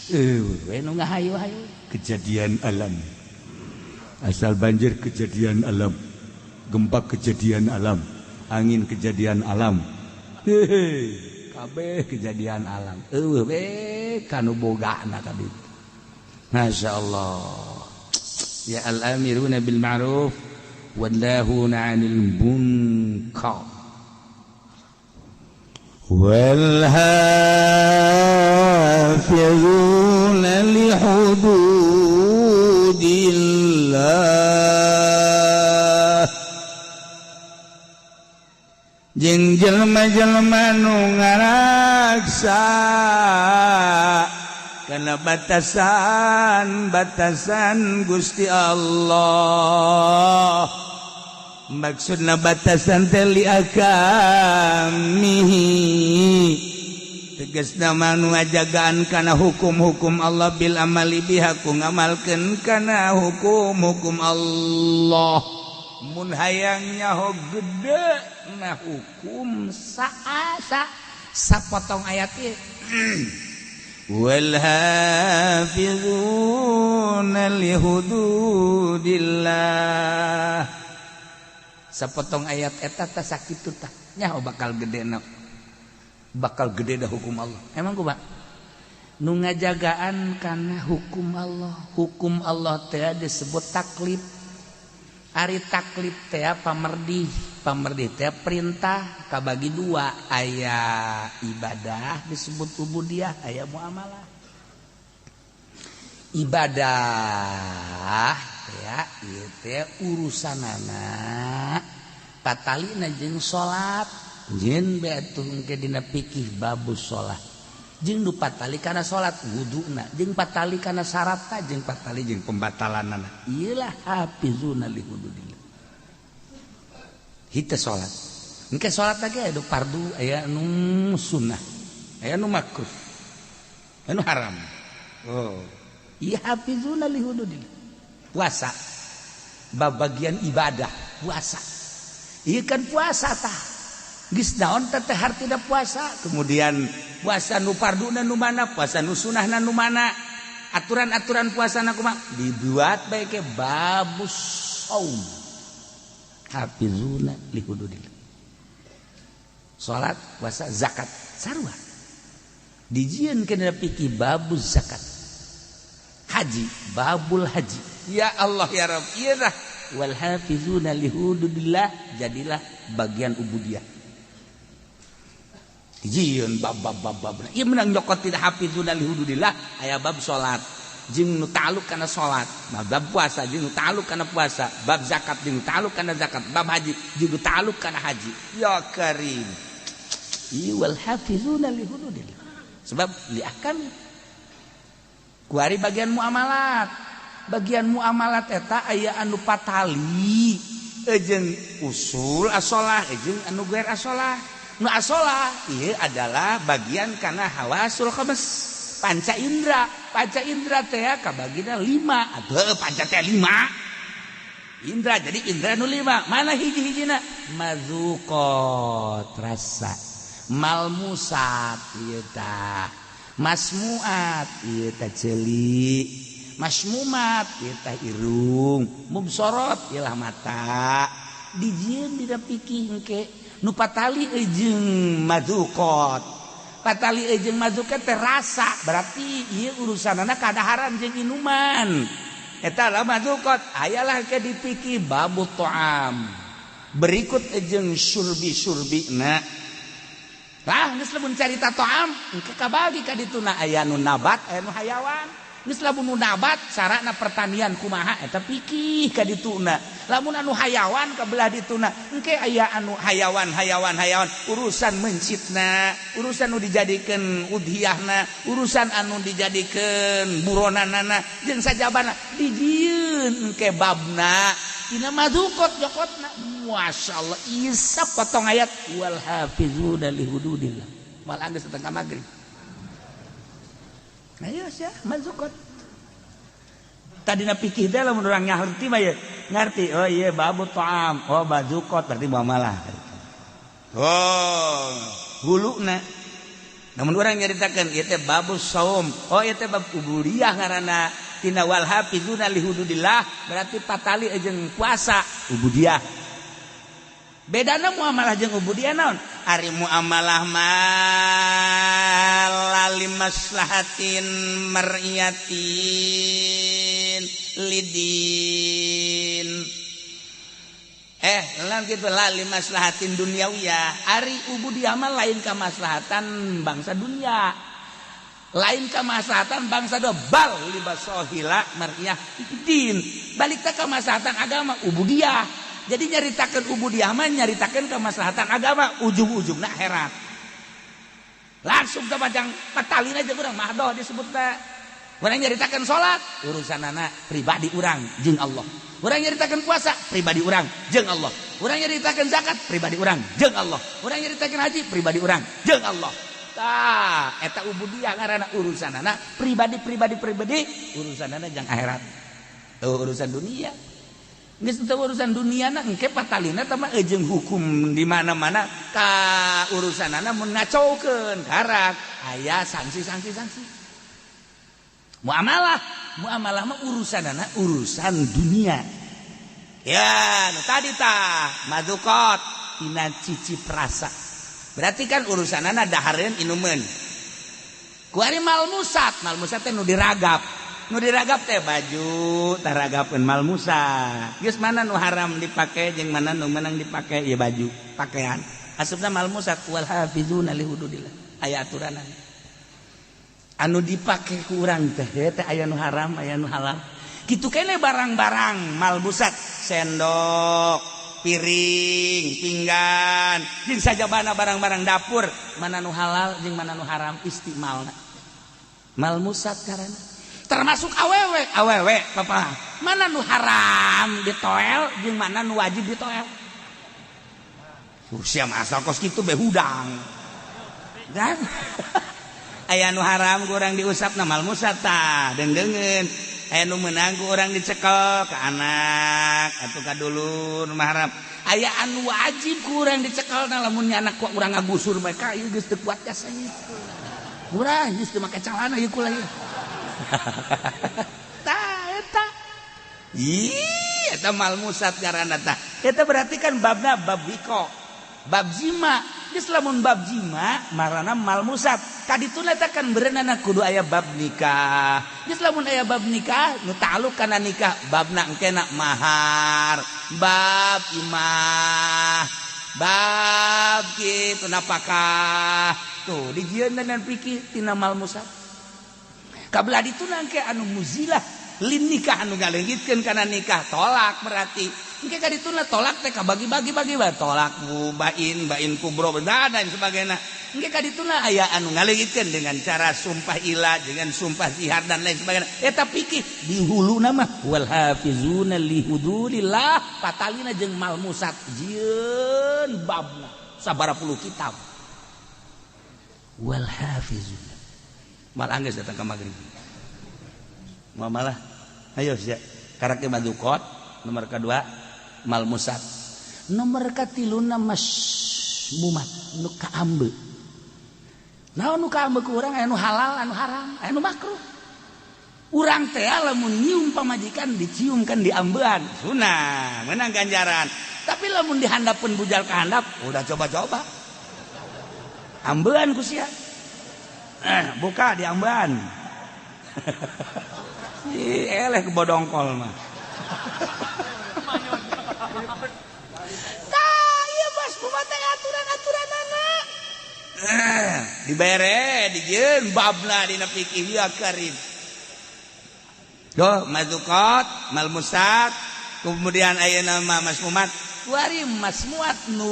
[SPEAKER 1] Eueuh we nu ngahayu-hayu.
[SPEAKER 3] Kejadian alam. Asal banjir kejadian alam. Gempa kejadian alam, angin kejadian alam. Hehe, kabeh kejadian alam. Eueuh we kanu bogana ka ditu. Masya Allah.
[SPEAKER 1] Ya, al-amiruna bil ma'ruf wan nahuna 'anil munkar.
[SPEAKER 2] والحافظون لحدود الله. Jeung jelema-jelema nu ngaraksa kana batasan-batasan Gusti Allah. Maksudna batasan teh li ahkamihi, tegasna mah nu ngajagaan kana hukum-hukum Allah, bil amali biha, ku ngamalkeun kana hukum-hukum Allah. Mun hayang nyaho gede na hukum, saasa sapotong ayat ieu, wal hafizuna li hududillah. Sapotong ayat eta tah sakitu tah nyaho bakal gede na, bakal gede dah hukum Allah. Emang kumaha nu ngajagaan kana hukum Allah? Hukum Allah teh disebut taklif. Ari taklif teh pamerdih. Pamerdih teh perintah, kabagi dua: aya ibadah disebut ubudiyah, aya muamalah. Ibadah ya ieu teh urusanana patalina jeung salat, jeung be atuh engke dina fikih babus salat, jeung nu patali kana salat wuduna, jeung patali kana syaratna, jeung patali jeung pembatalanana. Ieulah hafizuna li hududillah. Hita salat engke, salat lagi aya nu fardu, aya nu sunnah, aya nu makruh, aya nu haram. Oh iya, hafizuna li hududillah. Puasa, bab bagian ibadah puasa. Iya kan, puasa tah geus naon teh hartina puasa? Kemudian puasa nu farduna nu mana, puasa nu sunahna nu mana, aturan-aturan puasa na kumaha, dibuat bae ke babus saum. Hafizuna li hududillah. Salat, puasa, zakat sarua dijieun kana fikih babuz zakat. Haji, babul haji. Ya Allah ya Rabb, ieu dah wal hafizuna li hududillah, jadilah bagian ubudiyah. Dijieun bab bab bab bab. Ieu menang nyokot tidak hafizuna li hududillah, aya bab salat jeung nu ta'alluq kana salat, bab puasa jeung nu ta'alluq kana puasa, bab zakat jeung nu ta'alluq kana zakat, bab haji jeung nu ta'alluq kana haji. Ya Karim. Ieu wal hafizuna li hududillah. Sebab li ahkami. Kuari bagian muamalat. Bagian muamalat eta aya anu patali jeung usul asolah jeung anu gair asolah. Nu asolah ieu adalah bagian kana hawasul khams, panca indra. Panca indra teh kabagina lima atuh. Panca teh lima indra, jadi indra nu lima mana hiji-hijina? Mazukot, rasa, malmusat ieu tah, masmuat ieu tah ceuli, masmumat ieu tah irung, mubsorot ieu mata. Dijieun dina pikih engke nu patali jeung mazukot. Patali jeung mazukot teh rasa, berarti ieu urusanana kadaharan jeung inuman, eta lah mazukot. Ayalah ke dipikih babu to'am, berikut jeung surbi-surbi na lah. Geus lamun carita to'am engke kabagi ka dituna, aya nu nabat, aya nu hayawan. Geus lamun nu nabat carana pertanian kumaha, eta pikih ka dituna. Lamun anu hayawan ka belah dituna engke aya anu hayawan hayawan hayawan, urusan mencitna, urusan nu dijadikeun udhiyahna, urusan anu dijadikeun buronanana jeung sajabana, dijieun engke babna tina mazukot jokotna. Masyaallah, isap potong ayat wal hafizuna li hududillah, malah geus setengah maghrib. Ayo sia mazukot. Tadina pikir teh lamun urang ngarti mah ya ngarti, oh iya babu ta'am, oh bazukot berarti muamalah. Oh, huluna. Namun urang nyaritakeun ieu teh babu saum, oh ieu teh bab ubudiyah ngaranna tina wal hafizuna li hududillah, berarti patali jeung puasa ubudiyah. Bedana muamalah jeung ubudiyah naon? Ari muamalah mah lali maslahatin mar'iyatin lidin, eh lain gitu, lali maslahatin duniawiyah. Ari ubudiyah mah lain kemaslahatan bangsa dunia, lain kemaslahatan bangsa do, bal libasohila mar'iyah din, balik teh kemaslahatan agama ubudiyah.
[SPEAKER 1] Jadi nyaritakeun ubudiyah mah nyaritakeun kemaslahatan agama, ujung-ujungna akhirat. Langsung ke macam patalin aja urang mahdoh disebutna. Urang nyaritakeun salat, urusanana pribadi urang jeung Allah. Urang nyaritakeun puasa, pribadi urang jeung Allah. Urang nyaritakeun zakat, pribadi urang jeung Allah. Urang nyaritakeun haji, pribadi urang jeung Allah. Tah, eta ubudiyah ngaranna, urusanana pribadi, pribadi, pribadi, urusanana jang akhirat. Oh, urusan dunia. Geus teu urusan dunia na engke patalina teh mah jeung hukum di mana-mana ka urusanana mun ngacaukeun karak aya sanksi-sanksi sanksi. Muamalah, muamalah mah urusanana urusan dunia. Ya, nu tadi tah madukot tina cicip rasa. Berarti kan urusanana dahareun, inumeun. Kuari malmusat, malmusat teh nu diragap. Nu diragap teh baju, taragapeun malmusat. Geus mana nu haram dipake jeung mana nu menang dipake, ya baju, pakaian. Asupna malmusat wal hafizuna li hududillah. Aya aturanana. Anu dipake ku urang teh teh aya nu haram, aya nu halal. Kitu kene barang-barang malmusat, sendok, piring, pinggan, jeung sajabana barang-barang dapur, mana nu halal jeung mana nu haram istimalna. Malmusat karena termasuk awewe, awewe papa, mana nu haram ditoel jeung mana nu wajib ditoel. Usia asal kos kitu be hudang. Dan aya nu haram ku urang diusap na malmusat tah, deungdeungeun. Aya nu meunang ku urang dicekel ke anak atau ka dulur mahram. Aya anu wajib ku urang dicekel na lamun anak ku urang ngagusur mereka ieu geus teu kuat jasa ieu. Murah geus teu make calana ieu kula ieu. Tah eta. Ih, eta malmusat ngaranna tah. Eta berarti kan babna bab wiko. Bab jima. Geus lamun bab jima marana malmusat. Kadituna eta kan berenana kudu aya bab nikah. Geus lamun aya bab nikah nu ta'alluq kana nikah, babna engkena mahar, bab imah, bab kitu napakah. Tuh dijieun dan pikir tina malmusat. Kabelah dituna engke anu muzilah lin nikah, anu ngaleungitkeun kana nikah, tolak berarti. Engke kadituna tolak teh kabagi-bagi bagi bae, tolak bain, bain kubro dan lain sebagainya. Engke kadituna aya anu ngaleungitkeun dengan cara sumpah ila, dengan sumpah zihar dan lain sebagainya. Eta pikir di huluna mah wal hafizuna li hududillah, patalina jeung malmusat jieun babna sabaraha puluh kitab. Wal hafizuna. Mal anggeus datang ke maghrib. Muamalah. Ayo sia. Karakter madukot nomor kedua malmusat. Nomor katiluna masmumat nu kaambe. Naon nu kaambe ku urang? Aya nu halal, anu haram, aya nu makruh. Urang teh lamun nyium pamajikan dicium kan diambean, sunah, menang ganjaran. Tapi lamun dihandapeun bujal ka handap, udah coba-coba. Ambean ku sia. Buka diambean. Ih, eleh kebodongkol mah. Tah, ieu bos kumaha teh aturan-aturanana. Dibere dijieun babna dina fikih ya karim. Doh, mazukot, malmusat, kemudian ayeuna mah masmumat. Kuari masmuat nu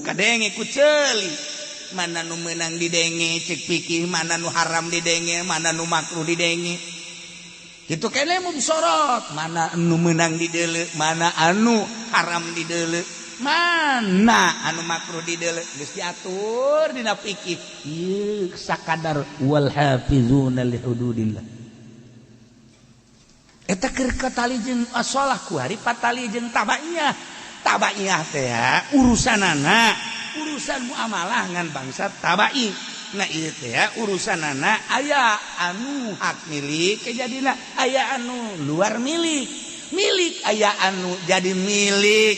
[SPEAKER 1] kadenge ku ceuli. Mana nu meunang didenge cek fikih, mana nu haram didenge, mana nu makruh didenge. Kitu kene mubsorot, mana anu meunang dideuleu, mana anu haram dideuleu, mana anu makruh dideuleu, geus diatur dina fikih. Ieu sakadar wal hafizuna li hududillah. Eta keur katali jeung asolah kuari patali jeung tabaiyah. Tabaiyah teh urusanana urusan muamalah ngan bangsa tabai. Nah ieu teh urusanana aya anu hak milik kejadina, aya anu luar milik. Milik aya anu jadi milik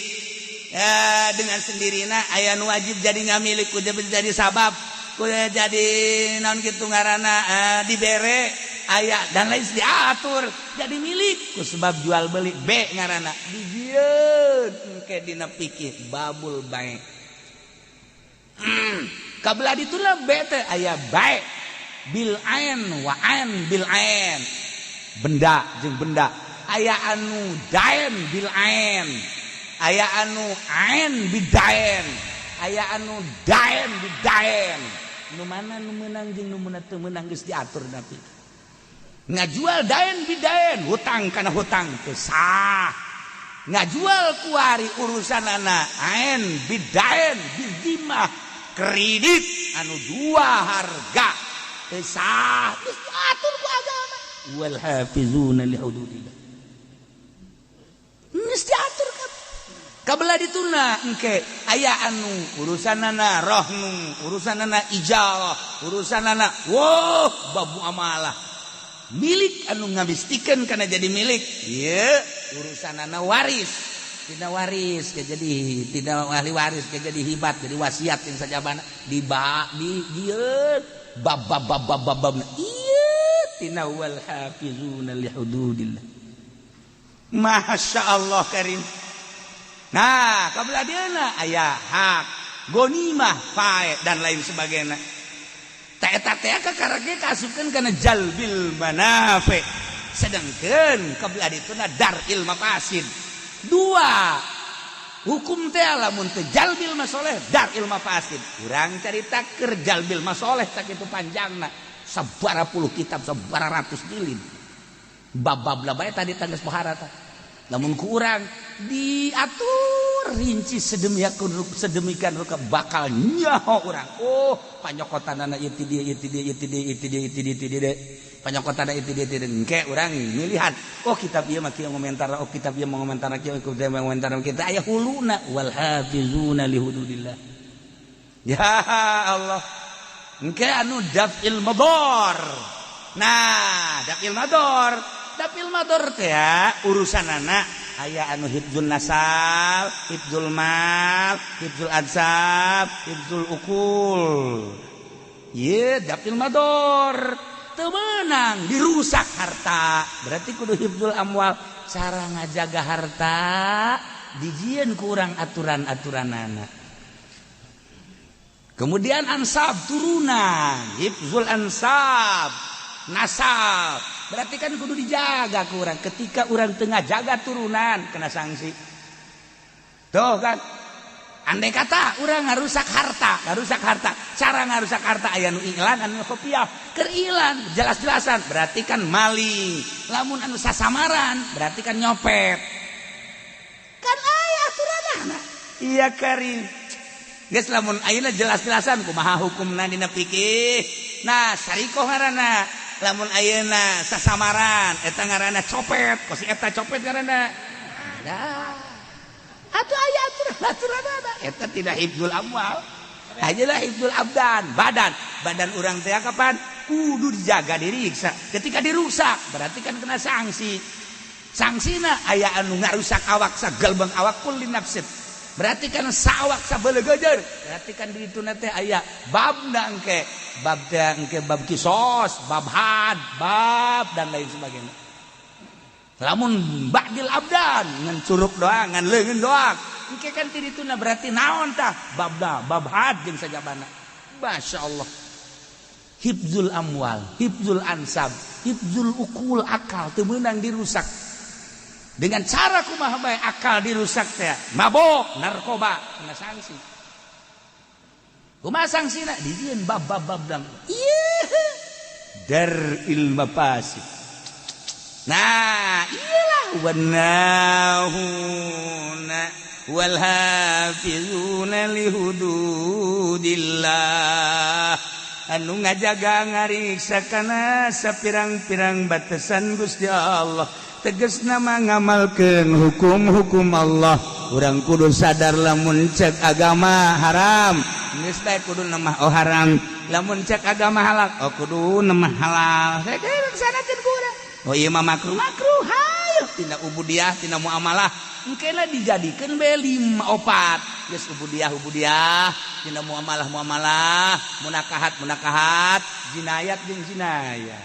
[SPEAKER 1] ya, dengan sendirina aya anu wajib jadi ngamilik ku jadi sabab ku jadi naon kitu ngaranna dibere aya dan lain diatur jadi milik ku sebab jual beli B ngaranna dijieun engke dina pikir babul bai. Kabelah dituna B teh aya bai bil ain wa ain bil ain, benda jeung benda, aya anu dain bil ain. Aya anu ain bidaen, aya anu daen bidaen. Nu mana nu meunang jeung nu teu meunang geus diatur. Tapi ngajual daen bidaen, hutang kana hutang, teu sah. Ngajual kuari urusanana ain bidaen bidimah, kredit anu dua harga, teu sah. Geus diatur ku agama. Wal hafizuna li hududillah, geus diatur kan. Kabelah dituna engke aya anu urusanana rohnu, urusanana ijarah, urusanana wow bab muamalah milik anu ngabistikeun kana jadi milik. Ieu urusanana waris, tidak waris ke jadi tidak ahli waris ke jadi hibat, jadi wasiat yang sajabana di ba di dieu bab bab bab bab bab bab. Ieu tina wal hafizuna li hududillah. Masya Allah karim. Nah, kabelah dieuna aya hak gonimah, fae, dan lain sebagainya. Ta eta teh kakara ge kaasupkeun kana jalbil manafi. Sedangkan kabelah dituna dar'il mafasid. Dua hukum teh, lamun teu jalbil masoleh, dar'il mafasid. Urang carita keur jalbil masoleh tak itu panjangna, sabara puluh kitab, sabara ratus jilid, bab-bab lah bae tadi tangges pohara tah. Lamun kurang diatur rinci sedemikian sedemikian rupa, bakal nyaho urang, oh, panyokotanana ieu ti dieu, ieu ti dieu, ieu ti dieu, ieu ti dieu, ieu ti dieu, ti dieu, panyokotanana ieu ti dieu, ti dieu. Engke urang milihan, oh, kitab ieu mah kieu ngomentar, oh, kitab ieu ngomentar kieu, kitab ieu ngomentar kita aya huluna. Wal hafizuna li hududillah. Ya Allah, engke anu daf'il madar. Nah, daf'il madar, daf'il madar teh urusanana aya anu hifdzul nasab, hifdzul mal, hifdzul ansab, hifdzul ukul. Ye daf'il madar, teu meunang dirusak harta, berarti kudu hifdzul amwal. Cara ngajaga harta dijieun kurang aturan-aturanana. Kemudian ansab, turunan, hifdzul ansab, nasab, berarti kan kudu dijaga kurang. Ketika orang tengah jaga turunan, kena sanksi tuh kan. Andai kata orang ngarusak harta, ngarusak harta, cara ngarusak harta aya nu iklan, anu kopiah. Keur ilan jelas-jelasan berarti kan maling. Lamun anu sasamaran berarti kan nyopet. Kan aya aturanana. Iya karim. Geus, lamun ayeuna jelas-jelasan kumaha hukumna dina fikih. Nah, sarikoh ngaranna. Lamun ayeuna sasamaran eta ngaranna copet, kos eta copet ngaranna. Nah, atuh aya aturan-aturanana. Eta tidak hifdzul amwal. Ajalah hifdzul abdan, badan. Badan urang teh kapan kudu dijaga, diriksa. Ketika dirusak berarti kan kena sanksi. Sanksina aya anu ngarusak awak sagalbang awak, kulli nafsin. Berarti kan sawak sabelegejer. Berarti kan di ditu teh aya babna engke. Bab teh engke bab kisos, bab had, bab dan lain sebagainya. Lamun ba'dil abdan ngan curug doang, ngan leungeun doang. Engke kan ti dituna berarti naon tah? Babna, bab had jeung sajabana. Masya Allah. Hifdzul amwal, hifdzul ansab, hifdzul ukul, akal teu meunang dirusak. Dengan cara kumaha bae akal dirusak teh, mabok, narkoba, kena sanksi. Kumaha sanksina? Dijieun bab bab bab dang. Ieu dar'il mafasid. Nah, iyalah wanahuna wal hafizuna li hududillah, anu ngajaga ngariksa kana sapirang-pirang batasan Gusti Allah, tegas nama ngamalkeun hukum-hukum Allah. Urang kudu sadar, lamun cek agama haram, geus bae kudu nama oh haram. Lamun cek agama halal, oh kudu nama halal. Saya laksanakeun ku urang. Oh, ieu mah makruh, makruh hayo tina ubudiah, tina muamalah. Engkena dijadikeun be lima opat geus: ubudiah ubudiah, tina muamalah muamalah, munakahat munakahat, jinayat jeung jinayat,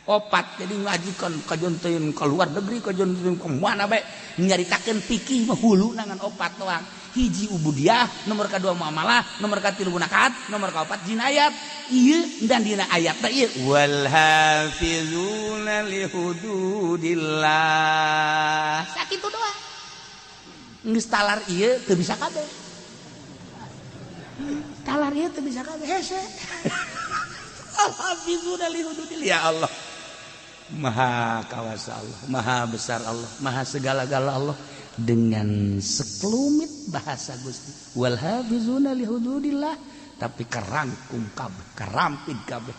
[SPEAKER 1] opat. Jadi ngajikan kajon teuing ke luar negeri, kajon teuing ke mana bae, nyaritakeun fikih mah hulu nangan opat doang: hiji ubudiah, nomor kedua muamalah, nomor katilu munakahat, nomor kaopat jinayat. Ieu dan dina ayat teh ieu wal hafizuna li hududillah, sakitu doang. Geus talar ieu teu bisa kabeh, talar ieu teu bisa kabeh, hese. Al-hafizuna li hududillah. Ya Allah, maha kawasa Allah, maha besar Allah, maha segala-gala Allah. Dengan sekelumit bahasa Gusti wal hafizuna li hududillah, tapi kerangkum kabeh, kerampit kabeh,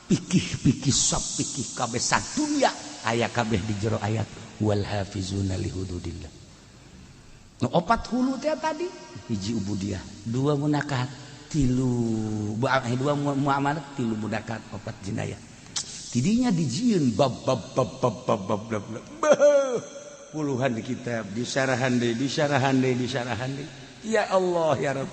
[SPEAKER 1] pikih-pikih sop pikih kabeh, sadunya aya kabeh di jero ayat wal hafizuna li hududillah. Nu opat hulu teh tadi, hiji ubudiyah, dua munakahat, tilu dua muamalah, tilu munakahat, opat jinayah. Tidinya dijieun bab bab bab bab bab bab bab, bab. Puluhan kitab disyarahan deui, disyarahan deui, disyarahan deui. Ya Allah, ya Rabb,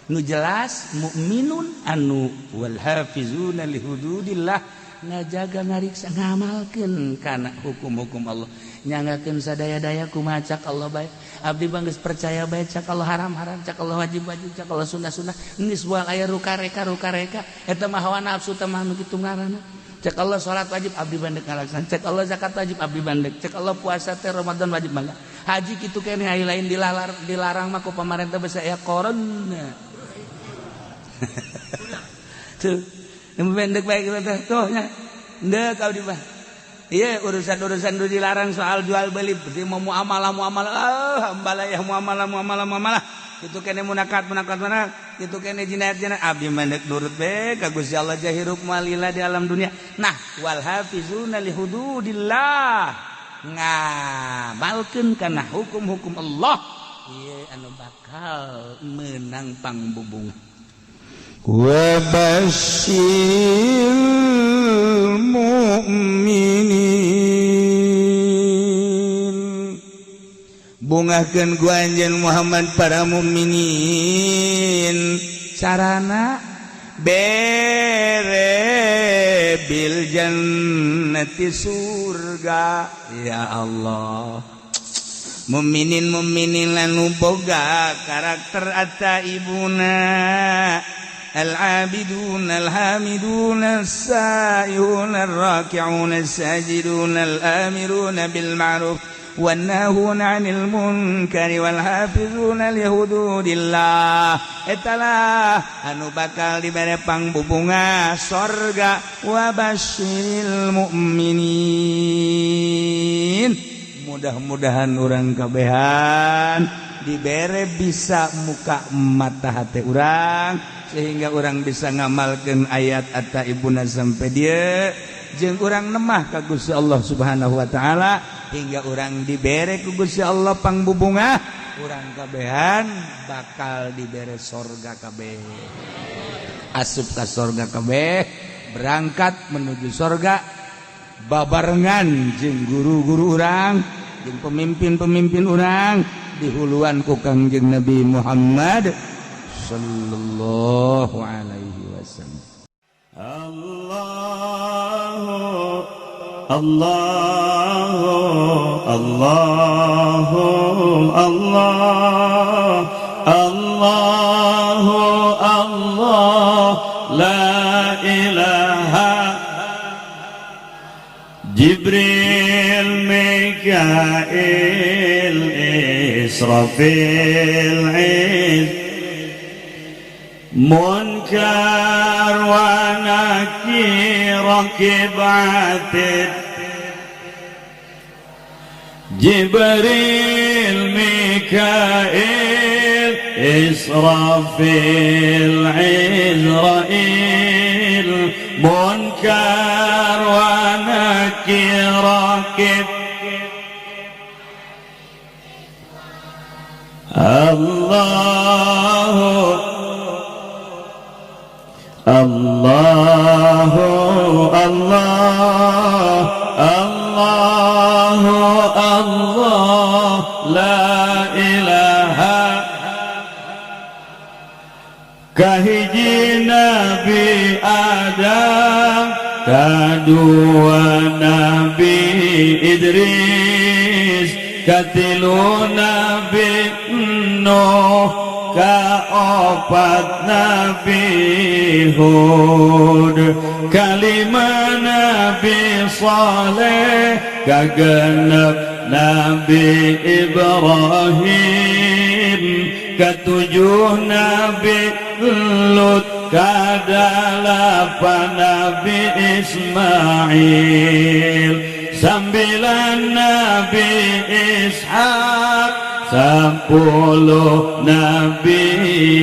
[SPEAKER 1] nu jelas mukminun anu wal hafizuna li hududillah, ngajaga, ngariksa, ngamalkeun kana hukum-hukum Allah, nyanggakeun sadaya-daya kumaha cak Allah bae. Abdi mah geus percaya bae, cak Allah haram-haram, cak Allah wajib-wajib, cak Allah sunnah-sunnah. Geus moal aya rukareka rukareka, eta mah hawa nafsu teh mah nu kitu ngaranna. Cek Allah salat wajib, abdi bandek ngalaksan. Cek Allah zakat wajib, abdi bandek. Cek Allah puasa teh Ramadan wajib, mangga. Haji kitu keneh, aya lain dilalar, dilarang mah ku pamarentah basa aya corona tuh. Nu pendek bae teh tuh nya, ndek abdi mah. Iya, urusan-urusan nu dilarang soal jual beli, berarti mau muamalah muamalah, ah ambalayah muamalah muamalah muamalah itu kene, munakat munakat munakat itu kene, jinayat jinayat, abdi mandek nurut be ka Gusti Allah, jahirup malila di alam dunia. Nah, wal hafizuna li hududillah, ngamalkeun kana hukum-hukum Allah, ieu anu bakal menang pangbubung.
[SPEAKER 2] Wa basyiril mu'minin, bungahkeun ku anjeun Muhammad para mukminin.
[SPEAKER 1] Carana
[SPEAKER 2] bere bil jannati surga. Ya Allah, mukminin mukminin anu boga karakter atta ibuna al-abidun al-hamidun as-saihun ar-raki'un as-sajidun al-amirun bil ma'ruf wan-nahun 'anil munkari wal hafizuna li hududillah. Etalah anu bakal dibere pangbubunga sorga. Wa basyiril mu'minin.
[SPEAKER 1] Mudah-mudahan urang kabehan dibere bisa muka mata hati urang sehingga urang bisa ngamalkan ayat atta ibuna sampai dia jeung urang nemah ka Gusti Allah Subhanahu wa taala hingga urang dibere ku Gusti Allah pangbubunga. Urang kabehan bakal dibere sorga kabeh, asup ka sorga kabeh, berangkat menuju sorga babarengan jeung guru-guru urang jeung pemimpin-pemimpin urang, dihuluan ku Kangjeng Nabi Muhammad sallallahu alaihi wasallam.
[SPEAKER 2] Allah Allah Allah Allah Allah Allah la ilaha. Jibril, Mikail, Israfil, Munkar wa Nakir, Rakib, Atid. Jibril, Mikail, Israfil, Izrail, Munkar wa Nakir, Rakib. Allah Allah Allah Allah Allah la ilaha. Kahiji Nabi Adam, kadua Nabi Idris, katilu Nabi Nuh, kaopat Nabi Hud, kalima Nabi Saleh, kagenep. Nabi Ibrahim, ketujuh Nabi Lut, kadalapan Nabi Ismail, 9 Nabi Ishak, 10 Nabi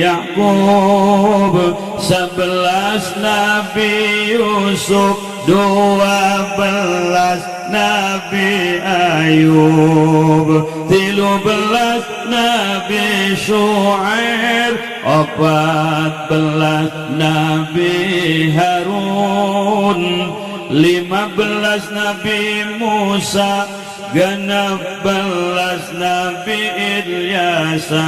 [SPEAKER 2] Yakub, 11 Nabi Yusuf, 12 Nabi Ayub, 13 Nabi Shu'aib, 14 Nabi Harun, 15 Nabi Musa, 16 Nabi Ilyasa,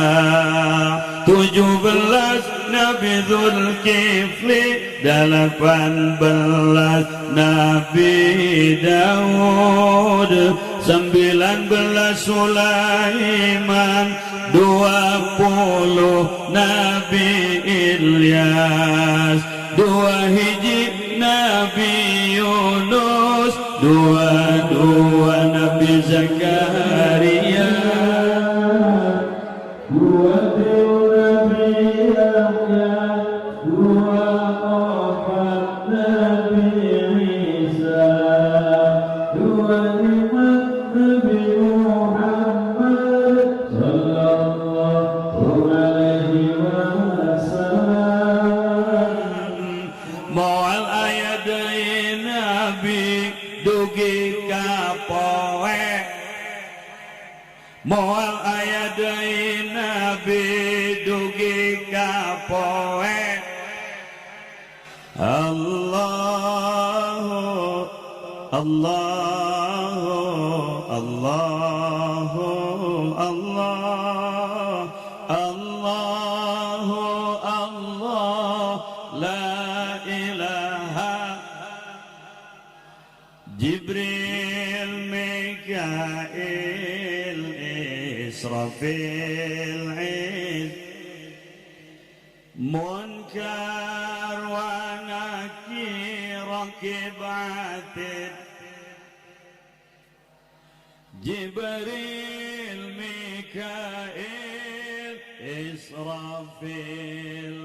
[SPEAKER 2] 17 Nabi Zulkifli, 18 Nabi Daud, 19 Sulaiman, 20 Nabi Ilyas, 2 hiji Nabi Yunus, 22 Nabi Zakaria, 23 Nabi Yahya, 24 Nabi Isa, 25 Nabi Muhammad sallallahu alaihi wasallam. Moal aya deui nabi dugi ka poe, moal aya deui nabi dugi ka poe. Allahu Allahu Allahu Allah Allahu Allah la ilaha. Jibril, Mikail, Israfil, Iz, Munkar wa Nakir, Rakib Atid, Jibril, Mikail, Israfil,